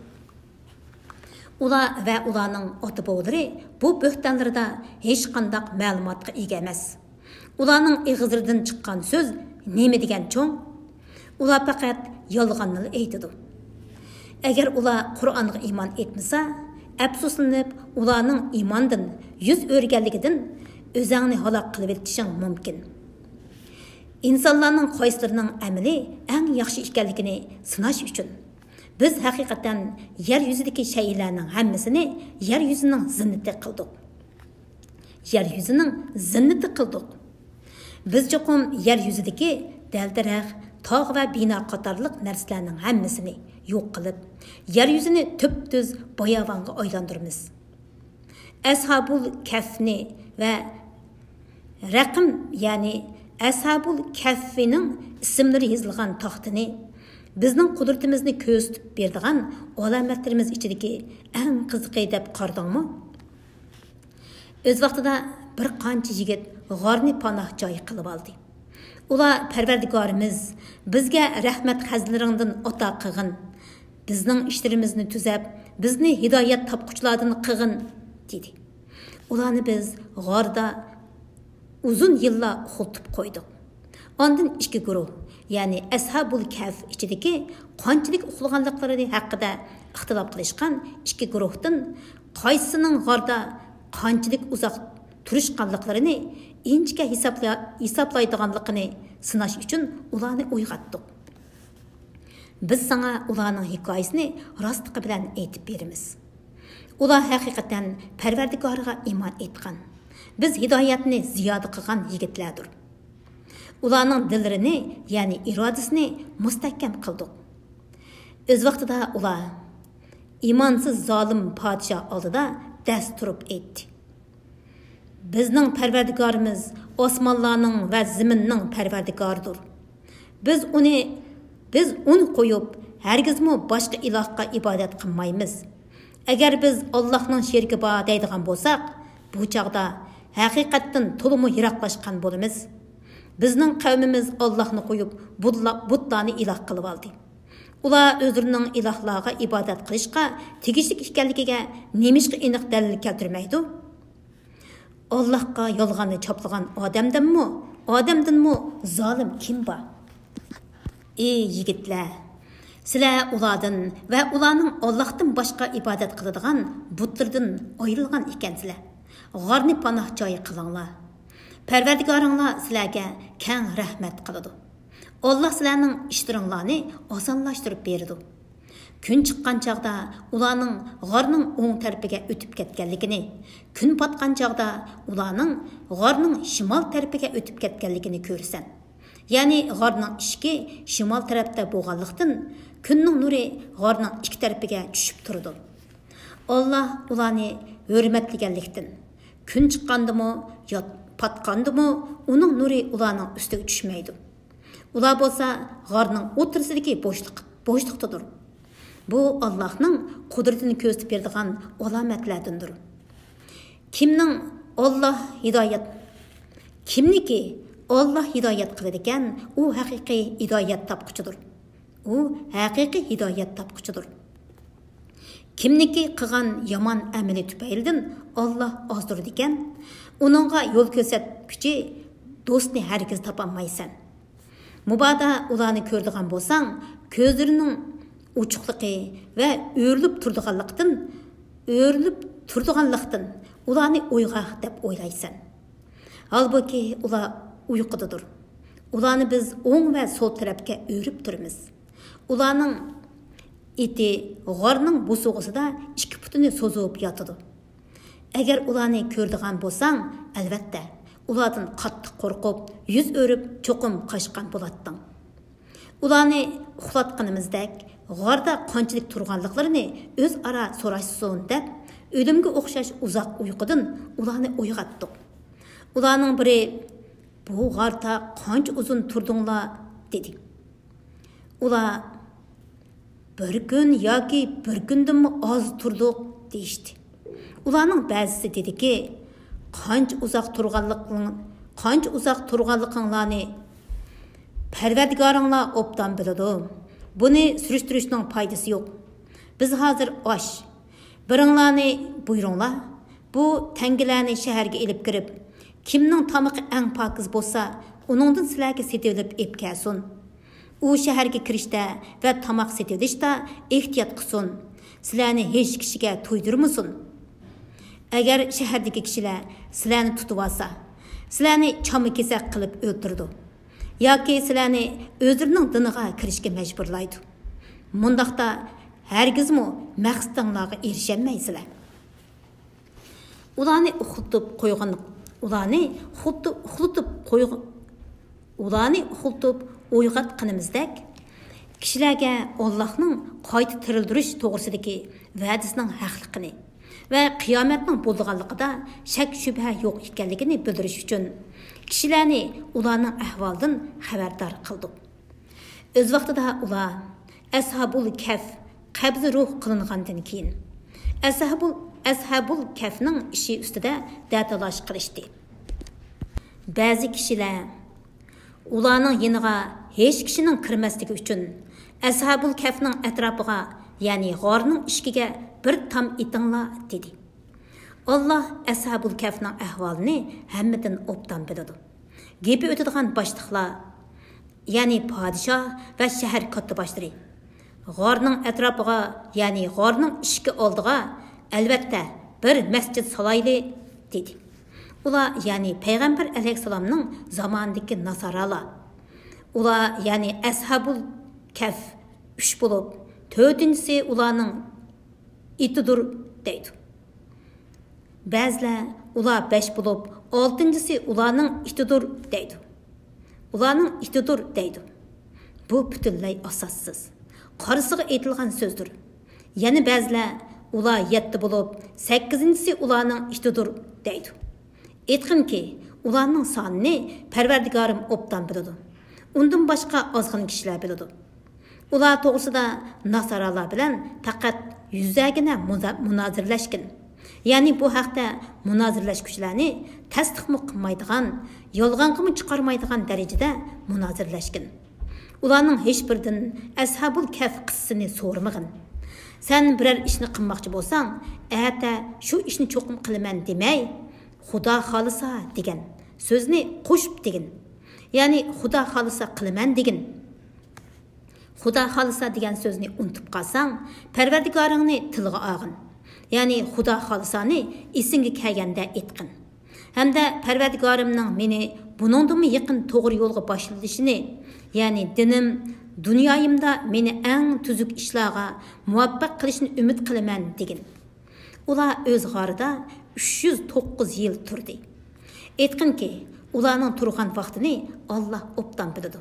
ئۇلار ۋە ئۇلارنىڭ ئاتا-بوۋىلىرى بۇ بۆھتانلىرىدا ھېچقانداق مەلۇماتقا ئىگە ئەمەس. ئۇلارنىڭ ئېغىزلىرىدىن چىققان سۆز نېمە دېگەن چوڭ؟ ئۇلار پەقەت يالغاننىلا ئېيتىدۇ. ئەگەر ئۇلار قۇرئانغا ئىمان ئېيتمىسا، ئەپسۇسلىنىپ، ئۇلارنىڭ ئىماندىن يۈز ئۆرۈگەنلىكىدىن ئۆزۈڭنى ھالاك قىلىۋېتىشىڭ مۇمكىن. ئىنسانلارنىڭ قايسىلىرىنىڭ ئەمىلى ئەڭ ياخشى ئىكەنلىكىنى سىناش ئۈچۈن، بىز ھەقىقەتەن يەر يۈزىدىكى شەيئىلەرنىڭ ھەممىسىنى يەر يۈزىنىڭ زىننىتى قىلدۇق. يەر يۈزىنىڭ زىننىتى قىلدۇق. بىز چوقۇم يەر يۈزىدىكى دەل-دەرەخ، تاغ ۋە بىنا قاتارلىق نەرسىلەرنىڭ ھەممىسىنى يوق قىلىپ، يەر يۈزىنى تۈپتۈز باياۋانغا ئايلاندۇرىمىز. ئەسھابۇل كەھفنى ۋە رەقىم، يەنى ئەسھابۇل كەھفنىڭ ئىسىملىرى يېزىلغان تاختىنى، بىزنىڭ قۇدرىتىمىزنى كۆرسىتىپ بېرىدىغان ئالامەتلىرىمىز ئىچىدىكى ئەڭ قىزىقى دەپ قارىدىڭمۇ؟ ئۆز ۋاقتىدا بىر قانچە يىگىت غارنى پاناھ جاي قىلىۋالدى. ئۇلار، پەرۋەردىگارىمىز، بىزگە رەھمەت خەزنىلىرىڭدىن ئاتا قىلغىن. بىزنىڭ ئىشلىرىمىزنى تۈزەپ، بىزنى ھىدايەت تاپقۇچىلاردىن قىلغىن، دېدى. ئۇلارنى بىز غاردا ئۇزۇن يىللار ئۇخلىتىپ قويدۇق. ئاندىن ئىككى گۇرۇھ، يەنى ئەسھابۇل كەھف ئىچىدىكى قانچىلىك ئۇخلىغانلىقلىرى ھەققىدە ئىختىلاپ قىلىشقان ئىككى گۇرۇھتىن قايسىسىنىڭ غاردا قانچىلىك ئۇزاق تۇرۇشقانلىقلىرىنى ئىنچىكە ھېسابلا-، ھېسابلايدىغانلىقىنى سىناش ئۈچۈن ئۇلارنى ئويغاتتۇق. بىز ساڭا ئۇلارنىڭ ھېكايىسىنى راستلىقى بىلەن ئېيتىپ بېرىمىز. ئۇلار ھەقىقەتەن پەرۋەردىگارىغا ئىمان ئېيتقان، بىز ھىدايەتنى زىيادە قىلغان يىگىتلەردۇر. ئۇلارنىڭ دىللىرىنى، يەنى ئىرادىسىنى مۇستەھكەم قىلدۇق. ئۆز ۋاقتىدا ئۇلار ئىمانسىز زالىم پادىشاھ ئالدىدا دەس تۇرۇپ ئېيتتى: بىزنىڭ پەرۋەردىگارىمىز ئاسمانلارنىڭ ۋە زېمىننىڭ پەرۋەردىگارىدۇر. بىز ئۇنى، بىز ئۇنى قويۇپ، ھەرگىزمۇ باشقا ئىلاھقا ئىبادەت قىلمايمىز. ئەگەر بىز ئاللاھنىڭ شېرىكى بار دەيدىغان بولساق، بۇ چاغدا ھەقىقەتتىن تولىمۇ يىراقلاشقان بولىمىز. بىزنىڭ قەۋمىمىز ئاللاھنى قويۇپ، بۇتلا-، بۇتلارنى ئىلاھ قىلىۋالدى. ئۇلار ئۆزلىرىنىڭ ئىلاھلارغا ئىبادەت قىلىشقا تېگىشلىك ئىكەنلىكىگە نېمىشقا ئېنىق دەلىل كەلتۈرمەيدۇ؟ ئاللاھقا يالغاننى چاپلىغان ئادەمدىنمۇ، ئادەمدىنمۇ زالىم كىم بار؟ ئى يىگىتلەر! سىلەر ئۇلاردىن ۋە ئۇلارنىڭ ئاللاھتىن باشقا ئىبادەت قىلىدىغان بۇتلىرىدىن ئايرىلغان ئىكەنسىلەر. غارنى پاناھ جايى قىلىڭلار. پەرۋەردىگارىڭلار سىلەرگە كەڭ رەھمەت قىلىدۇ. ئاللاھ سىلەرنىڭ ئىشلىرىڭلارنى ئاسانلاشتۇرۇپ بېرىدۇ. كۈن چىققان چاغدا ئۇلارنىڭ غارنىڭ ئوڭ تەرىپىگە ئۆتۈپ كەتكەنلىكىنى، كۈن پاتقان چاغدا ئۇلارنىڭ غارنىڭ شىمال تەرىپىگە ئۆتۈپ كەتكەنلىكىنى كۆرىسەن. يەنى غارنىڭ ئىشىكى شىمال تەرەپتە بولغانلىقتىن، كۈننىڭ نۇرى غارنىڭ ئىككى تەرىپىگە چۈشۈپ تۇرىدۇ. ئاللا ئۇلارنى ھۆرمەتلىگەنلىكتىن، كۈن چىققاندىمۇ يا پاتقاندىمۇ ئۇنىڭ نۇرى ئۇلارنىڭ ئۈستىگە چۈشمەيدۇ. ئۇلار بولسا غارنىڭ ئوتتۇرىسىدىكى بوشلۇق، بوشلۇقتىدۇر. بۇ ئاللاھنىڭ قۇدرىتىنى كۆرسىتىپ بېرىدىغان ئالامەتلەردىندۇر. كىمنىڭ ئاللا ھىدايەت، كىمنىكى ئاللا ھىدايەت قىلىدىكەن، ئۇ ھەقىقىي ھىدايەت تاپقۇچىدۇر. ئۇ ھەقىقىي ھىدايەت تاپقۇچىدۇر. كىمنىكى قىلغان يامان ئەمىلى تۈپەيلىدىن ئاللا ئازدۇرىدىكەن، ئۇنىڭغا يول كۆرسەتكۈچى دوستنى ھەرگىز تاپالمايسەن. مۇبادا ئۇلارنى كۆرىدىغان بولساڭ، كۆزلىرىنىڭ ئوچۇقلۇقى ۋە ئۆرۈلۈپ تۇرىدىغانلىقتىن، ئۆرۈلۈپ تۇرىدىغانلىقتىن ئۇلارنى ئويغاق دەپ ئويلايسەن. ھالبۇكى، ئۇلار ئۇيقۇدىدۇر. ئۇلارنى بىز ئوڭ ۋە سول تەرەپكە ئۆرۈپ تۇرىمىز. ئۇلارنىڭ ئېتى غارنىڭ بوسۇغىسىدا ئىككى پۇتىنى سوزۇپ ياتىدۇ. ئەگەر ئۇلارنى كۆرىدىغان بولساڭ، ئەلۋەتتە، ئۇلاردىن قاتتىق قورقۇپ، يۈز ئۆرۈپ، چوقۇم قاچقان بولاتتىڭ. ئۇلارنى ئۇخلاتقىنىمىزدەك، غاردا قانچىلىك تۇرغانلىقلىرىنى ئۆزئارا سوراشسۇن دەپ، ئۆلۈمگە ئوخشاش ئۇزاق ئۇيقۇدىن ئۇلارنى ئويغاتتۇق. ئۇلارنىڭ بىرى، «بۇ غاردا قانچە ئۇزۇن تۇردۇڭلار؟» دېدى. ئۇلار، «بىر كۈن ياكى بىر كۈندىنمۇ ئاز تۇردۇق» دېيىشتى. ئۇلارنىڭ بەزىسى دېدىكى، «قانچە ئۇزاق تۇرغانلىقىڭ-، قانچە ئۇزاق تۇرغانلىقىڭلارنى پەرۋەردىگارىڭلار ئوبدان بىلىدۇ. بۇنى سۈرۈشتۈرۈشنىڭ پايدىسى يوق. بىز ھازىر ئاش. بىرىڭلارنى بۇيرۇڭلار، بۇ تەڭگىلەرنى شەھەرگە ئېلىپ كىرىپ، كىمنىڭ تامىقى ئەڭ پاكىز بولسا، ئۇنىڭدىن سىلەرگە سېتىۋېلىپ ئېلىپ كەلسۇن. ئۇ شەھەرگە كىرىشتە ۋە تاماق سېتىۋېلىشتا ئېھتىيات قىلسۇن. سىلەرنى ھېچ كىشىگە تويدۇرمىسۇن. ئەگەر شەھەردىكى كىشىلەر سىلەرنى تۇتۇۋالسا، سىلەرنى چاما-كېسەك قىلىپ ئۆلتۈرىدۇ. ياكى سىلەرنى ئۆزلىرىنىڭ دىنىغا كىرىشكە مەجبۇرلايدۇ. مۇنداقتا ھەرگىزمۇ مەقسىتىڭلارغا ئېرىشەلمەيسىلەر.» ئۇلارنى ئۇخلىتىپ قويغان، ئۇلارنى خۇددى ئۇخلىتىپ قويغ-، ئۇلارنى ئۇخلىتىپ ئويغاتقىنىمىزدەك، كىشىلەرگە ئاللاھنىڭ قايتا تىرىلدۈرۈش توغرىسىدىكى ۋەدىسىنىڭ ھەقلىقىنى ۋە قىيامەتنىڭ بولىدىغانلىقىدا شەك-شۈبھە يوق ئىكەنلىكىنى بىلدۈرۈش ئۈچۈن، كىشىلەرنى ئۇلارنىڭ ئەھۋالىدىن خەۋەردار قىلدۇق. ئۆز ۋاقتىدا ئۇلار ئەسھابۇل كەھف قەبزى روھ قىلىنغاندىن كېيىن، ئەسھابۇل، ئەسھابۇل كەھفنىڭ ئىشى ئۈستىدە دەتالاش قىلىشتى. بەزى كىشىلەر ئۇلارنىڭ يېنىغا ھېچ كىشىنىڭ كىرمەسلىكى ئۈچۈن، ئەسھابۇل كەھفنىڭ ئەتراپىغا، يەنى غارنىڭ ئىشىكىگە بىر تام ئېتىڭلار، دېدى. ئاللا ئەسھابۇل كەھفنىڭ ئەھۋالىنى ھەممىدىن ئوبدان بىلىدۇ. گېپى ئۆتىدىغان باشلىقلار، يەنى پادىشاھ ۋە شەھەر كاتتىباشلىرى، غارنىڭ ئەتراپىغا، يەنى غارنىڭ ئىشىكى ئالدىغا، ئەلۋەتتە، بىر مەسچىت سالايلى، دېدى. ئۇلار، يەنى پەيغەمبەر ئەلەيھىسسالامنىڭ زامانىدىكى ناسارالار. ئۇلار، يەنى ئەسھابۇل كەھف ئۈچ بولۇپ، تۆتىنچىسى ئۇلارنىڭ ئىتىدۇر، دەيدۇ. بەزىلەر، ئۇلار بەش بولۇپ، ئالتىنچىسى ئۇلارنىڭ ئىتىدۇر، دەيدۇ. ئۇلارنىڭ ئىتىدۇر، دەيدۇ. بۇ پۈتۈنلەي ئاساسسىز، قارىسىغا ئېيتىلغان سۆزدۇر. يەنە بەزىلەر، ئۇلار يەتتە بولۇپ، سەككىزىنچىسى ئۇلارنىڭ ئىتىدۇر، دەيدۇ. ئېيتقىنكى، ئۇلارنىڭ سانىنى پەرۋەردىگارىم ئوبدان بىلىدۇ. ئۇندىن باشقا ئازغىنە كىشىلەر بىلىدۇ. ئۇلار توغرىسىدا ناسارالار بىلەن پەقەت يۈزەگىنە مۇزا-، مۇنازىرىلەشكىن. يەنى بۇ ھەقتە مۇنازىرىلەشكۈچىلەرنى تەستىقمۇ قىلمايدىغان، يالغانغىمۇ چىقارمايدىغان دەرىجىدە مۇنازىرىلەشكىن. ئۇلارنىڭ ھېچبىرىدىن ئەسھابۇل كەھف قىسسىسىنى سورىمىغىن. سەن بىرەر ئىشنى قىلماقچى بولساڭ، ئەتە شۇ ئىشنى چوقۇم قىلىمەن دېمەي، «خۇدا خالىسا» دېگەن سۆزنى قوشۇپ دېگىن. يەنى، «خۇدا خالىسا قىلىمەن» دېگىن. «خۇدا خالىسا» دېگەن سۆزنى ئۇنتۇپ قالساڭ، پەرۋەردىگارىڭنى تىلغا ئالغىن. يەنى، «خۇدا خالىسانى» ئېسىڭگە كەلگەندە ئېيتقىن. ھەمدە، «پەرۋەردىگارىمنىڭ مېنى بۇنىڭدىنمۇ يېقىن توغرا يولغا باشلىشىنى، يەنى دىنىم، دۇنيايىمدا مېنى ئەڭ تۈزۈك ئىشلارغا مۇۋەپپەق قىلىشىنى ئۈمىد قىلىمەن» دېگىن. ئۇلار ئۆز غارىدا ئۈچ يۈز توققۇز يىل تۇردى. ئېيتقىنكى، ئۇلارنىڭ تۇرغان ۋاقتىنى ئاللا ئوبدان بىلىدۇ.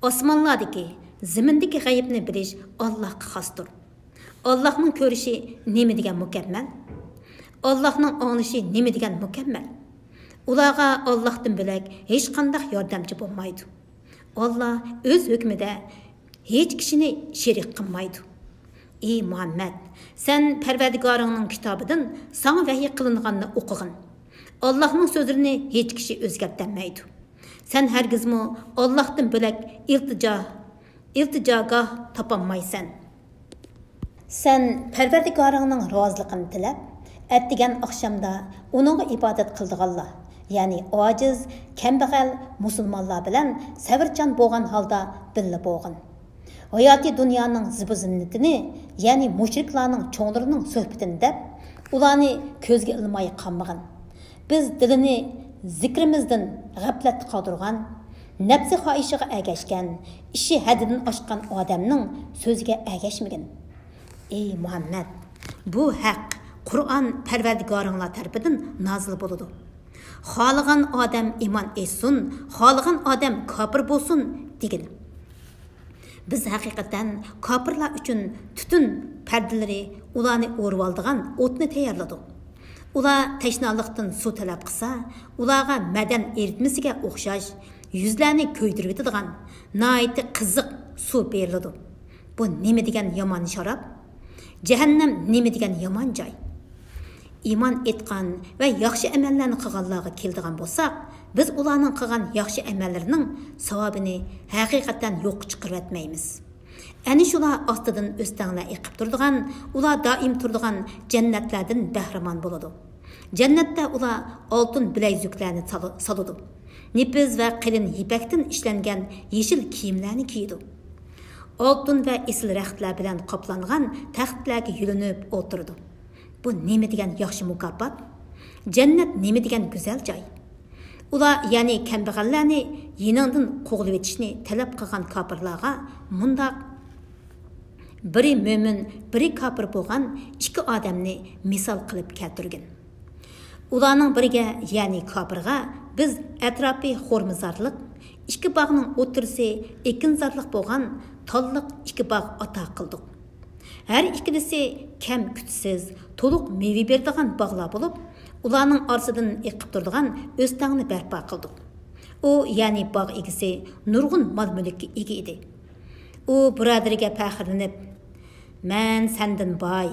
ئاسمانلاردىكى، زېمىندىكى غەيىبنى بىلىش ئاللاغا خاستۇر. ئاللاھنىڭ كۆرۈشى نېمە دېگەن مۇكەممەل؟ ئاللاھنىڭ ئاڭلىشى نېمە دېگەن مۇكەممەل؟ ئۇلارغا ئاللاھتىن بۆلەك ھېچقانداق ياردەمچى بولمايدۇ. ئاللا ئۆز ھۆكمىدە ھېچ كىشىنى شېرىك قىلمايدۇ. ئى مۇھەممەد، سەن پەرۋەردىگارىڭنىڭ كىتابىدىن ساڭا ۋەھىي قىلىنغاننى ئوقۇغىن. ئاللاھنىڭ سۆزلىرىنى ھېچ كىشى ئۆزگەرتەلمەيدۇ. سەن ھەرگىزمۇ ئاللاھتىن بۆلەك ئىلتىجا، ئىلتىجاگاھ تاپالمايسەن. سەن پەرۋەردىگارىڭنىڭ رازىلىقىنى تىلەپ، ئەتىگەن ئاخشامدا ئۇنىڭغا ئىبادەت قىلىدىغانلار، يەنى ئاجىز، كەمبەغەل مۇسۇلمانلار بىلەن سەۋرچان بولغان ھالدا بىللە بولغىن. ھاياتىي دۇنيانىڭ زىبۇ زىننىتىنى، يەنى مۇشرىكلارنىڭ چوڭلىرىنىڭ سۆھبىتىنى دەپ، ئۇلارنى كۆزگە ئىلماي قالمىغىن. بىز دىلىنى زىكرىمىزدىن غەپلەتتە قالدۇرغان، نەپسى خاھىشىغا ئەگەشكەن، ئىشى ھەددىدىن ئاشقان ئادەمنىڭ سۆزىگە ئەگەشمىگىن. ئى مۇھەممەد، بۇ ھەق، قۇرئان پەرۋەردىگارىڭلار تەرىپىدىن نازىل بولىدۇ. خالىغان ئادەم ئىمان ئېيتسۇن، خالىغان ئادەم كاپىر بولسۇن، دېگىن. بىز ھەقىقەتەن كاپىرلار ئۈچۈن تۈتۈن پەردىلىرى، ئۇلارنى ئورىۋالىدىغان ئوتنى تەييارلىدۇق. ئۇلار تەشنالىقتىن سۇ تەلەپ قىلسا، ئۇلارغا مەدەن ئېرىتمىسىگە ئوخشاش يۈزلەرنى كۆيدۈرۈۋېتىدىغان ناھايىتى قىزىق سۇ بېرىلىدۇ. بۇ نېمە دېگەن يامان شاراب؟ جەھەننەم نېمە دېگەن يامان جاي؟ ئىمان ئېيتقان ۋە ياخشى ئەمەللەرنى قىلغانلارغا كېلىدىغان بولساق، بىز ئۇلارنىڭ قىلغان ياخشى ئەمەللىرىنىڭ ساۋابىنى ھەقىقەتەن يوققا چىقىرىۋەتمەيمىز. ئەنە شۇلار ئاستىدىن ئۆستەڭلەر ئېقىپ تۇرىدىغان، ئۇلار دائىم تۇرىدىغان جەننەتلەردىن بەھرىمەن بولىدۇ. جەننەتتە ئۇلار ئالتۇن بىلەيزۈكلەرنى سال-، سالىدۇ. نېپىز ۋە قېلىن يىپەكتىن ئىشلەنگەن يېشىل كىيىملەرنى كىيىدۇ. ئالتۇن ۋە ئېسىل رەختلەر بىلەن قاپلانغان تەختلەرگە يۆلىنىپ ئولتۇرىدۇ. بۇ نېمە دېگەن ياخشى مۇكاپات؟ جەننەت نېمە دېگەن گۈزەل جاي؟ ئۇلار، يەنى كەمبەغەللەرنى يېنىڭدىن قوغلىۋېتىشنى تەلەپ قىلغان كاپىرلارغا مۇنداق، بىرى مۆمىن، بىرى كاپىر بولغان ئىككى ئادەمنى مىسال قىلىپ كەلتۈرگىن. ئۇلارنىڭ بىرىگە، يەنى كاپىرغا، بىز ئەتراپى خورمىزارلىق، ئىككى باغنىڭ ئوتتۇرىسى ئېكىنزارلىق بولغان تاللىق ئىككى باغ ئاتا قىلدۇق. ھەر ئىككىلىسى كەم-كۈتسىز، تولۇق مېۋە بېرىدىغان باغلار بولۇپ، ئۇلارنىڭ ئارىسىدىن ئېقىپ تۇرىدىغان ئۆستەڭنى بەرپا قىلدۇق. ئۇ، يەنى باغ ئىگىسى نۇرغۇن مال-مۈلۈككە ئىگە ئىدى. ئۇ بۇرادىرىگە پەخىرلىنىپ، مەن سەندىن باي،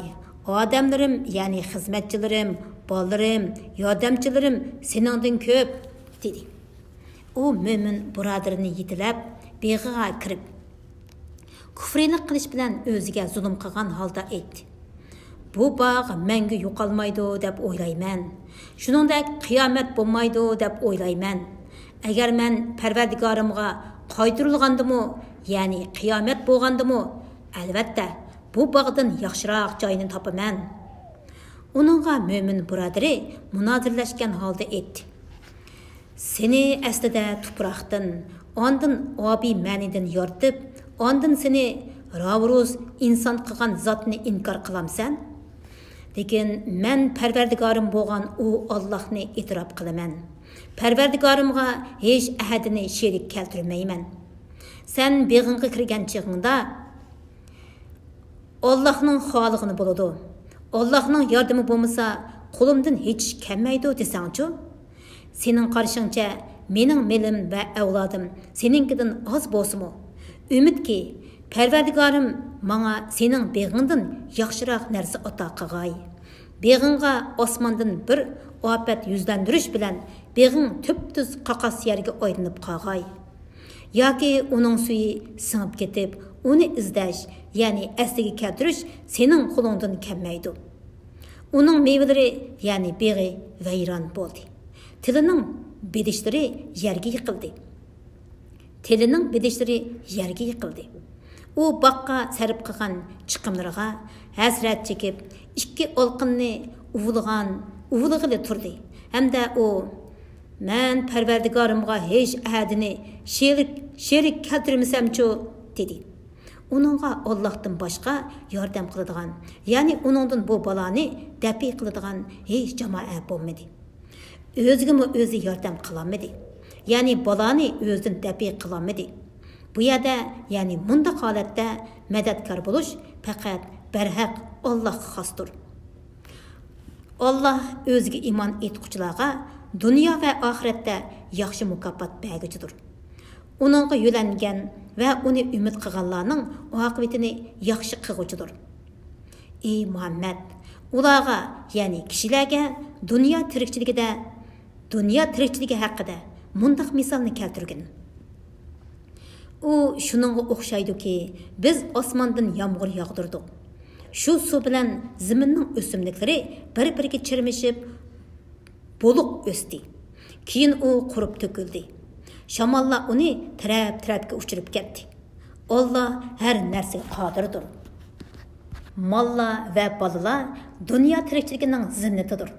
ئادەملىرىم، يەنى خىزمەتچىلىرىم، بالىلىرىم، ياردەمچىلىرىم سېنىڭدىن كۆپ، دېدى. ئۇ مۆمىن بۇرادىرىنى يېتىلەپ، بېغىغا كىرىپ، كۇفرىيلىق قىلىش بىلەن ئۆزىگە زۇلۇم قىلغان ھالدا ئېيتتى، بۇ باغ مەڭگۈ يوقالمايدۇ دەپ ئويلايمەن. شۇنىڭدەك قىيامەت بولمايدۇ دەپ ئويلايمەن. ئەگەر مەن پەرۋەردىگارىمغا قايتۇرۇلغاندىمۇ، يەنى قىيامەت بولغاندىمۇ، ئەلۋەتتە، بۇ باغدىن ياخشىراق جاينى تاپىمەن. ئۇنىڭغا مۆمىن بۇرادىرى مۇنازىرىلەشكەن ھالدا ئېيتتى، سېنى ئەسلىدە تۇپراقتىن، ئاندىن ئابىي مەنىدىن يارىتىپ، ئاندىن سېنى راۋۇرۇس ئىنسان قىلغان زاتنى ئىنكار قىلامسەن؟ لېكىن مەن پەرۋەردىگارىم بولغان ئۇ ئاللاھنى ئېتىراپ قىلىمەن. پەرۋەردىگارىمغا ھېچ ئەھەدىنى شېرىك كەلتۈرمەيمەن. سەن بېغىڭغا كىرگەن چېغىڭدا، ئاللاھنىڭ خالىغىنى بولىدۇ. ئاللاھنىڭ ياردىمى بولمىسا، قولۇمدىن ھېچ ئىش كەلمەيدۇ دېسەڭچۇ؟ سېنىڭ قارىشىڭچە، مېنىڭ مېلىم ۋە ئەۋلادىم سېنىڭكىدىن ئاز بولسىمۇ، ئۈمىدكى، پەرۋەردىگارىم ماڭا سېنىڭ بېغىڭدىن ياخشىراق نەرسە ئاتا قىلغاي. بېغىڭغا ئاسماندىن بىر ئاپەت يۈزلەندۈرۈش بىلەن بېغىڭ تۈپتۈز قاقاس يەرگە ئايلىنىپ قالغاي. ياكى ئۇنىڭ سۈيى سىڭىپ كېتىپ، ئۇنى ئىزدەش، يەنى ئەسلىگە كەلتۈرۈش سېنىڭ قولۇڭدىن كەلمەيدۇ. ئۇنىڭ مېۋىلىرى، يەنى بېغى ۋەيران بولدى. تىلىنىڭ بېدىشلىرى يەرگە يىقىلدى. تىلىنىڭ بېدىشلىرى يەرگە يىقىلدى. ئۇ باغقا سەرپ قىلغان چىقىملىرىغا ھەسرەت چېكىپ، ئىككى ئالىقىنىنى ئۇۋۇلىغان، ئۇۋۇلىغىلى تۇردى. ھەمدە ئۇ، مەن پەرۋەردىگارىمغا ھېچ ئەھەدىنى شېرىك، شېرىك كەلتۈرمىسەمچۇ؟ دېدى. ئۇنىڭغا ئاللاھتىن باشقا ياردەم قىلىدىغان، يەنى ئۇنىڭدىن بۇ بالانى دەپئى قىلىدىغان ھېچ جامائەت بولمىدى. ئۆزىگىمۇ ئۆزى ياردەم قىلالمىدى. يەنى بالانى ئۆزىدىن دەپئى قىلالمىدى. بۇ يەردە، يەنى مۇنداق ھالەتتە مەدەتكار بولۇش پەقەت بەرھەق ئاللاھقا خاستۇر. ئاللاھ ئۆزىگە ئىمان ئېيتقۇچىلارغا دۇنيا ۋە ئاخىرەتتە ياخشى مۇكاپات بەرگۈچىدۇر. ئۇنىڭغا يۆلەنگەن ۋە ئۇنى ئۈمىد قىلغانلارنىڭ ئاقىۋىتىنى ياخشى قىلغۇچىدۇر. ئى مۇھەممەد، ئۇلارغا، يەنى كىشىلەرگە دۇنيا تىرىكچىلىكىدە، دۇنيا تىرىكچىلىكى ھەققىدە مۇنداق مىسالنى كەلتۈرگىن. ئۇ شۇنىڭغا ئوخشايدۇكى، بىز ئاسماندىن يامغۇر ياغدۇردۇق. شۇ سۇ بىلەن زېمىننىڭ ئۆسۈملۈكلىرى بىر-بىرىگە چىرمىشىپ، بولۇق ئۆستى. كېيىن ئۇ قۇرۇپ تۆكۈلدى. شاماللار ئۇنى تەرەپ-تەرەپكە ئۇچۇرۇپ كەتتى. ئاللا ھەر نەرسىگە قادىردۇر. ماللار ۋە بالىلار دۇنيا تىرىكچىلىكىنىڭ زىننىتىدۇر.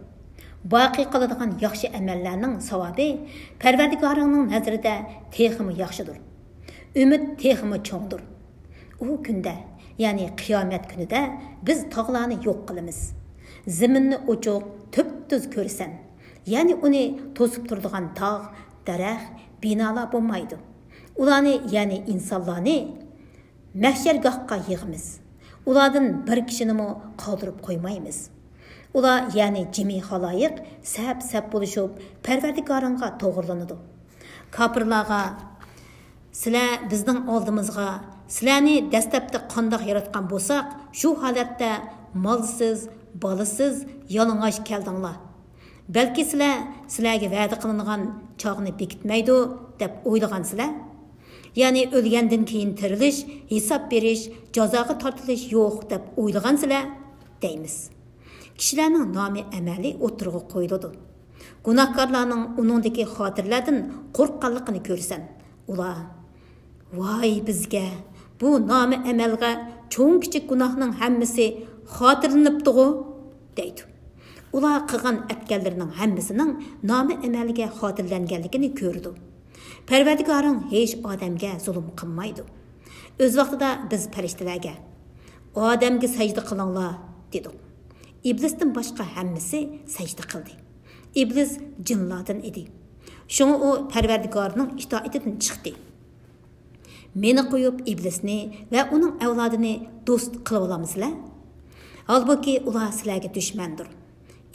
باقىي قالىدىغان ياخشى ئەمەللەرنىڭ ساۋابى پەرۋەردىگارىڭنىڭ نەزىرىدە تېخىمۇ ياخشىدۇر. ئۈمىد تېخىمۇ چوڭدۇر. ئۇ كۈندە، يەنى قىيامەت كۈنىدە بىز تاغلارنى يوق قىلىمىز. زېمىننى ئوچۇق، تۈپتۈز كۆرىسەن. يەنى ئۇنى توسۇپ تۇرىدىغان تاغ، دەرەخ، بىنالار بولمايدۇ. ئۇلارنى، يەنى ئىنسانلارنى مەھشەرگاھقا يىغىمىز. ئۇلاردىن بىر كىشىنىمۇ قالدۇرۇپ قويمايمىز. ئۇلار، يەنى جىمى خالايىق سەپ-سەپ بولۇشۇپ پەرۋەردىگارىڭغا توغرىلىنىدۇ. كاپىرلارغا، سىلەر بىزنىڭ ئالدىمىزغا سىلەرنى دەسلەپتە قانداق ياراتقان بولساق، شۇ ھالەتتە مالسىز، بالىسىز، يالىڭاچ كەلدىڭلار. بەلكى سىلەر سىلەرگە ۋەدە قىلىنغان چاغنى بېكىتمەيدۇ دەپ ئويلىغانسىلەر؟ يەنى ئۆلگەندىن كېيىن تىرىلىش، ھېساب بېرىش، جازاغا تارتىلىش يوق دەپ ئويلىغانسىلەر؟ دەيمىز. كىشىلەرنىڭ نامى ئەمەلى ئوتتۇرىغا قويۇلىدۇ. گۇناھكارلارنىڭ ئۇنىڭدىكى خاتىرىلەردىن قورققانلىقىنى كۆرىسەن. ئۇلار، ۋاي بىزگە، بۇ نامە ئەمەلگە چوڭ كىچىك گۇناھنىڭ ھەممىسى خاتىرىلىنىپتىغۇ، دەيدۇ. ئۇلار قىلغان ئەتكەنلىرىنىڭ ھەممىسىنىڭ نامە ئەمەلگە خاتىرىلەنگەنلىكىنى كۆرىدۇ. پەرۋەردىگارىڭ ھېچ ئادەمگە زۇلۇم قىلمايدۇ. ئۆز ۋاقتىدا بىز پەرىشتىلەرگە، ئادەمگە سەجدە قىلىڭلار، دېدۇق. ئىبلىستىن باشقا ھەممىسى سەجدە قىلدى. ئىبلىس جىنلاردىن ئىدى. شۇڭا ئۇ پەرۋەردىگارىنىڭ ئىتائىتىدىن چىقتى. مېنى قويۇپ ئىبلىسنى ۋە ئۇنىڭ ئەۋلادىنى دوست قىلىۋالامسىلەر؟ ھالبۇكى، ئۇلار سىلەرگە دۈشمەندۇر.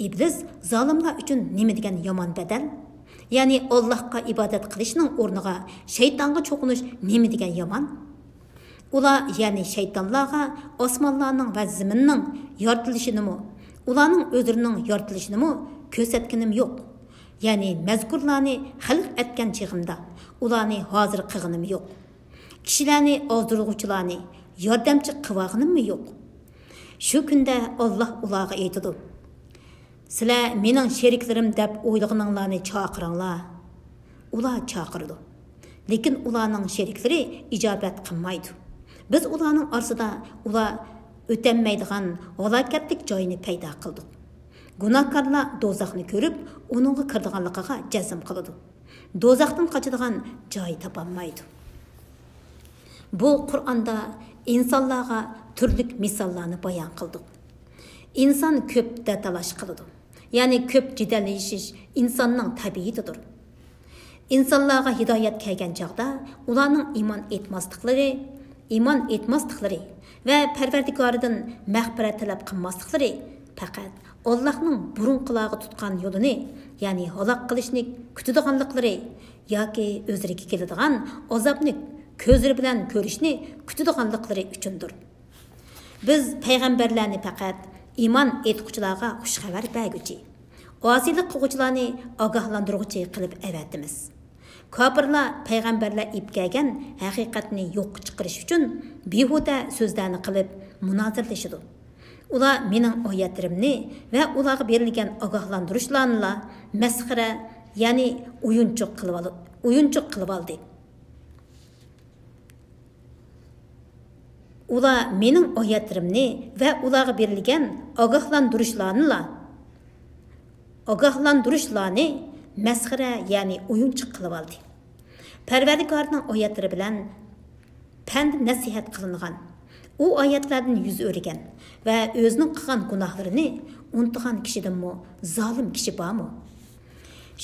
ئىبلىس زالىملار ئۈچۈن نېمە دېگەن يامان بەدەل؟ يەنى ئاللاھقا ئىبادەت قىلىشنىڭ ئورنىغا شەيتانغا چوقۇنۇش نېمە دېگەن يامان؟ ئۇلار، يەنى شەيتانلارغا ئاسمانلارنىڭ ۋە زېمىننىڭ يارىتىلىشىنىمۇ، ئۇلارنىڭ ئۆزلىرىنىڭ يارىتىلىشىنىمۇ كۆرسەتكىنىم يوق. يەنى مەزكۇرلارنى خەلق ئەتكەن چېغىمدا، ئۇلارنى ھازىر قىلغىنىم يوق. كىشىلەرنى ئازدۇرغۇچىلارنى ياردەمچى قىلىۋالغىنىممۇ يوق. شۇ كۈندە ئاللاھ ئۇلارغا ئېيتىدۇ، سىلەر مېنىڭ شېرىكلىرىم دەپ ئويلىغىنىڭلارنى چاقىرىڭلار. ئۇلار چاقىرىدۇ. لېكىن ئۇلارنىڭ شېرىكلىرى ئىجابەت قىلمايدۇ. بىز ئۇلارنىڭ ئارىسىدا ئۇلار ئۆتەلمەيدىغان ھالاكەتلىك جاينى پەيدا قىلدۇق. گۇناھكارلار دوزاخنى كۆرۈپ، ئۇنىڭغا كىرىدىغانلىقىغا جەزم قىلىدۇ. دوزاختىن قاچىدىغان جاي تاپالمايدۇ. بۇ قۇرئاندا ئىنسانلارغا تۈرلۈك مىساللارنى بايان قىلدۇق. ئىنسان كۆپ دەتالاش قىلىدۇ. يەنى كۆپ جېدەللىشىش ئىنساننىڭ تەبىئىتىدۇر. ئىنسانلارغا ھىدايەت كەلگەن چاغدا ئۇلارنىڭ ئىمان ئېيتماسلىقلىرى، ئىمان ئېيتماسلىقلىرى ۋە پەرۋەردىگارىدىن مەغپىرەت تەلەپ قىلماسلىقلىرى پەقەت ئاللاھنىڭ بۇرۇنقىلارغا تۇتقان يولىنى، يەنى ھالاك قىلىشنى كۈتىدىغانلىقلىرى ياكى ئۆزلىرىگە كېلىدىغان ئازابنى كۆزلىرى بىلەن كۆرۈشنى كۈتىدىغانلىقلىرى ئۈچۈندۇر. بىز پەيغەمبەرلەرنى پەقەت ئىمان ئېيتقۇچىلارغا خۇش خەۋەر بەرگۈچى، ئاسىيلىق قىلغۇچىلارنى ئاگاھلاندۇرغۇچى قىلىپ ئەۋەتىمىز. كاپىرلار پەيغەمبەرلەر ئېلىپ كەلگەن ھەقىقەتنى يوققا چىقىرىش ئۈچۈن بىھۇدە سۆزلەرنى قىلىپ مۇنازىرىلىشىدۇ. ئۇلار مېنىڭ ئايەتلىرىمنى ۋە ئۇلارغا بېرىلگەن ئاگاھلاندۇرۇشلارنىلا مەسخىرە، يەنى ئويۇنچۇق قىلىۋال-، ئويۇنچۇق قىلىۋالدى. ئۇلار مېنىڭ ئايەتلىرىمنى ۋە ئۇلارغا بېرىلگەن ئاگاھلاندۇرۇشلارنىلا، ئاگاھلاندۇرۇشلارنى مەسخىرە، يەنى ئويۇنچۇق قىلىۋالدى. پەرۋەردىگارنىڭ ئايەتلىرى بىلەن پەند نەسىھەت قىلىنغان، ئۇ ئايەتلەردىن يۈز ئۆرۈگەن ۋە ئۆزىنىڭ قىلغان گۇناھلىرىنى ئۇنتۇغان كىشىدىنمۇ زالىم كىشى بارمۇ؟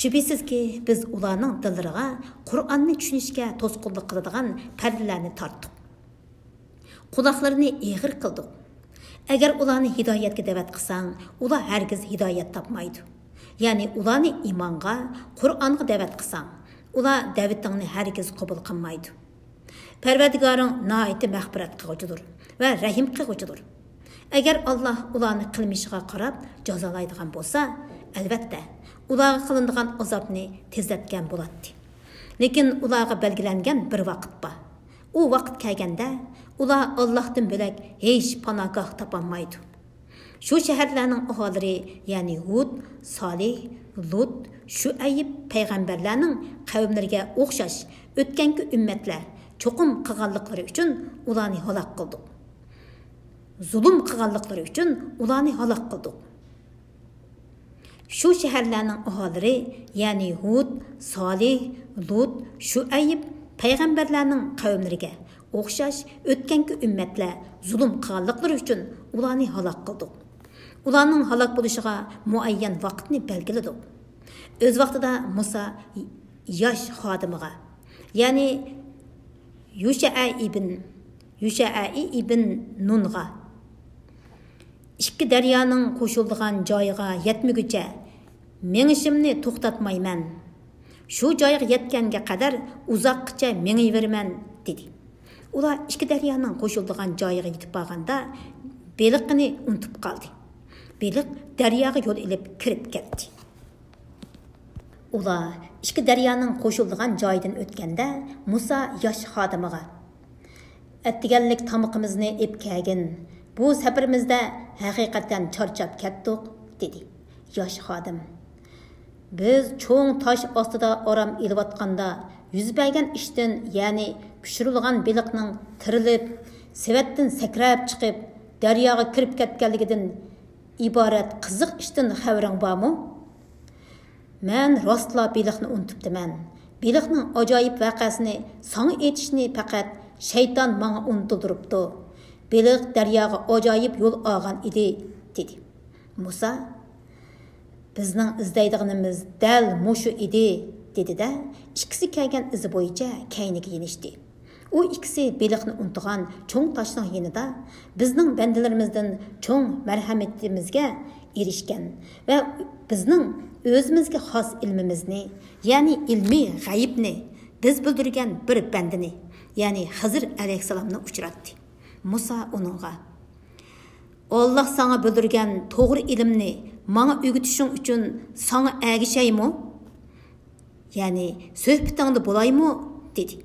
شۈبھىسىزكى، بىز ئۇلارنىڭ دىللىرىغا قۇرئاننى چۈشىنىشكە توسقۇنلۇق قىلىدىغان پەردىلەرنى تارتتۇق. قۇلاقلىرىنى ئېغىر قىلدۇق. ئەگەر ئۇلارنى ھىدايەتكە دەۋەت قىلساڭ، ئۇلار ھەرگىز ھىدايەت تاپمايدۇ. يەنى ئۇلارنى ئىمانغا، قۇرئانغا دەۋەت قىلساڭ، ئۇلار دەۋىتىڭنى ھەرگىز قوبۇل قىلمايدۇ. پەرۋەردىگارىڭ ناھايىتى مەغپىرەت قىلغۇچىدۇر ۋە رەھىم قىلغۇچىدۇر. ئەگەر ئاللاھ ئۇلارنى قىلمىشىغا قاراپ جازالايدىغان بولسا، ئەلۋەتتە، ئۇلارغا قىلىنىدىغان ئازابنى تېزلەتكەن بولاتتى. لېكىن ئۇلارغا بەلگىلەنگەن بىر ۋاقىت بار. ئۇ ۋاقىت كەلگەندە، ئۇلار ئاللاھتىن بۆلەك ھېچ پاناھگاھ تاپالمايدۇ. شۇ شەھەرلەرنىڭ ئاھالىلىرى، يەنى ھۇد، سالىھ، لۇت، شۇئەيب پەيغەمبەرلەرنىڭ قەۋملىرىگە ئوخشاش ئۆتكەنكى ئۈممەتلەر چوقۇم قىلغانلىقلىرى ئۈچۈن ئۇلارنى ھالاك قىلدۇق. زۇلۇم قىلغانلىقلىرى ئۈچۈن ئۇلارنى ھالاك قىلدۇق. شۇ شەھەرلەرنىڭ ئاھالىلىرى، يەنى ھۇد، سالىھ، لۇت، شۇئەيب پەيغەمبەرلەرنىڭ قەۋملىرىگە ئوخشاش ئۆتكەنكى ئۈممەتلەر زۇلۇم قىلغانلىقلىرى ئۈچۈن ئۇلارنى ھالاك قىلدۇق. ئۇلارنىڭ ھالاك بولۇشىغا مۇئەييەن ۋاقىتنى بەلگىلىدۇق. ئۆز ۋاقتىدا مۇسا ياش خادىمىغا، يەنى يۇشەئە ئىبن، يۇشەئە ئىبن نۇنغا، ئىككى دەريانىڭ قوشۇلىدىغان جايىغا يەتمىگۈچە مېڭىشىمنى توختاتمايمەن. شۇ جايغا يەتكەنگە قەدەر ئۇزاققىچە مېڭىۋېرىمەن، دېدى. ئۇلار ئىككى دەريانىڭ قوشۇلىدىغان جايىغا يېتىپ بارغاندا، بېلىقىنى ئۇنتۇپ قالدى. بېلىق دەرياغا يول ئېلىپ كىرىپ كەتتى. ئۇلار ئىككى دەريانىڭ قوشۇلىدىغان جايىدىن ئۆتكەندە، مۇسا ياش خادىمىغا، «ئەتىگەنلىك تامىقىمىزنى ئېلىپ كەلگىن. بۇ سەپىرىمىزدە ھەقىقەتەن چارچاپ كەتتۇق»، دېدى. ياش خادىم، «بىز چوڭ تاش ئاستىدا ئارام ئېلىۋاتقاندا يۈز بەرگەن ئىشتىن، يەنى پىشۇرۇلغان بېلىقنىڭ تىرىلىپ، سېۋەتتىن سەكرەپ چىقىپ، دەرياغا كىرىپ كەتكەنلىكىدىن ئىبارەت قىزىق ئىشتىن خەۋىرىڭ بارمۇ؟» «مەن راستلا بېلىقنى ئۇنتۇپتىمەن. بېلىقنىڭ ئاجايىپ ۋەقەسىنى ساڭا ئېيتىشنى پەقەت شەيتان ماڭا ئۇنتۇلدۇرۇپتۇ. بېلىق دەرياغا ئاجايىپ يول ئالغان ئىدى»، دېدى. مۇسا، «بىزنىڭ ئىزدەيدىغىنىمىز دەل مۇشۇ ئىدى»، دېدى-دە، ئىككىسى كەلگەن ئىزى بويىچە كەينىگە يېنىشتى. ئۇ ئىككىسى بېلىقنى ئۇنتۇغان چوڭ تاشنىڭ يېنىدا بىزنىڭ بەندىلىرىمىزدىن چوڭ مەرھەمىتىمىزگە ئېرىشكەن ۋە بىزنىڭ ئۆزىمىزگە خاس ئىلمىمىزنى، يەنى ئىلمىي غەيىبنى بىز بىلدۈرگەن بىر بەندىنى، يەنى خىزىر ئەلەيھىسسالامنى ئۇچراتتى. مۇسا ئۇنىڭغا، «ئاللاھ ساڭا بىلدۈرگەن توغرا ئىلىمنى ماڭا ئۆگىتىشىڭ ئۈچۈن ساڭا ئەگىشەيمۇ؟ يەنى سۆھبىتىڭدە بولايمۇ؟» دېدى.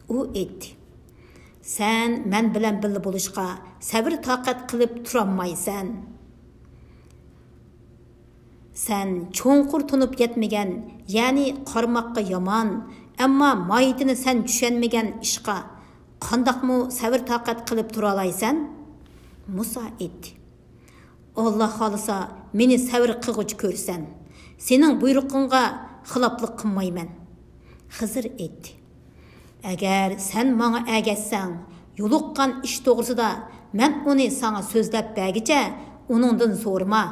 ئۇ ئېيتتى، «سەن مەن بىلەن بىللە بولۇشقا سەۋر-تاقەت قىلىپ تۇرالمايسەن. سەن چوڭقۇر تونۇپ يەتمىگەن، يەنى قارىماققا يامان، ئەمما ماھىيىتىنى سەن چۈشەنمىگەن ئىشقا قانداقمۇ سەۋر-تاقەت قىلىپ تۇرالايسەن؟» مۇسا ئېيتتى، «ئاللاھ خالىسا، مېنى سەۋر قىلغۇچى كۆرسەن. سېنىڭ بۇيرۇقۇڭغا خىلاپلىق قىلمايمەن.» خىزىر ئېيتتى، «ئەگەر سەن ماڭا ئەگەشسەڭ، يولۇققان ئىش توغرىسىدا مەن ئۇنى ساڭا سۆزلەپ بەرگۈچە ئۇنىڭدىن سورىما.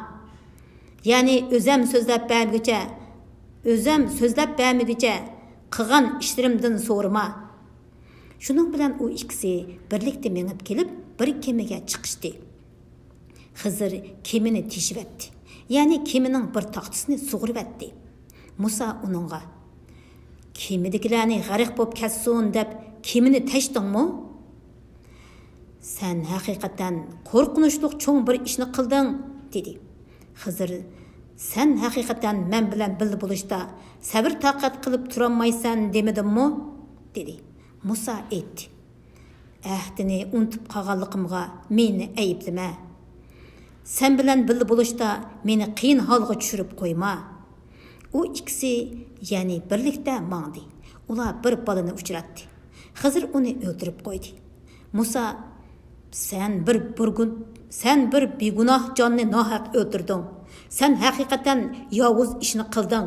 يەنى ئۆزەم سۆزلەپ بەرگۈچە، ئۆزەم سۆزلەپ بەرمىگۈچە قىلغان ئىشلىرىمدىن سورىما.» شۇنىڭ بىلەن ئۇ ئىككىسى بىرلىكتە مېڭىپ كېلىپ، بىر كېمىگە چىقىشتى. خىزىر كېمىنى تېشىۋەتتى، يەنى كېمىنىڭ بىر تاختىسىنى سۇغۇرۇۋەتتى. مۇسا ئۇنىڭغا، «كېمىدىكىلەرنى غەرق بولۇپ كەتسۇن دەپ كېمىنى تەشتىڭمۇ؟ سەن ھەقىقەتەن قورقۇنچلۇق چوڭ بىر ئىشنى قىلدىڭ»، دېدى. خىزىر، «سەن ھەقىقەتەن مەن بىلەن بىللە بولۇشتا سەۋر-تاقەت قىلىپ تۇرالمايسەن دېمىدىممۇ؟» دېدى. مۇسا ئېيتتى، «ئەھدىنى ئۇنتۇپ قالغانلىقىمغا مېنى ئەيىبلىمە. سەن بىلەن بىللە بولۇشتا مېنى قىيىن ھالغا چۈشۈرۈپ قويما.» ئۇ ئىككىسى يەنى بىرلىكتە ماڭدى. ئۇلار بىر بالىنى ئۇچراتتى. خىزىر ئۇنى ئۆلتۈرۈپ قويدى. مۇسا، «سەن بىر، بىر گۇن-، سەن بىر بىگۇناھ جاننى ناھەق ئۆلتۈردۈڭ. سەن ھەقىقەتەن ياۋۇز ئىشنى قىلدىڭ.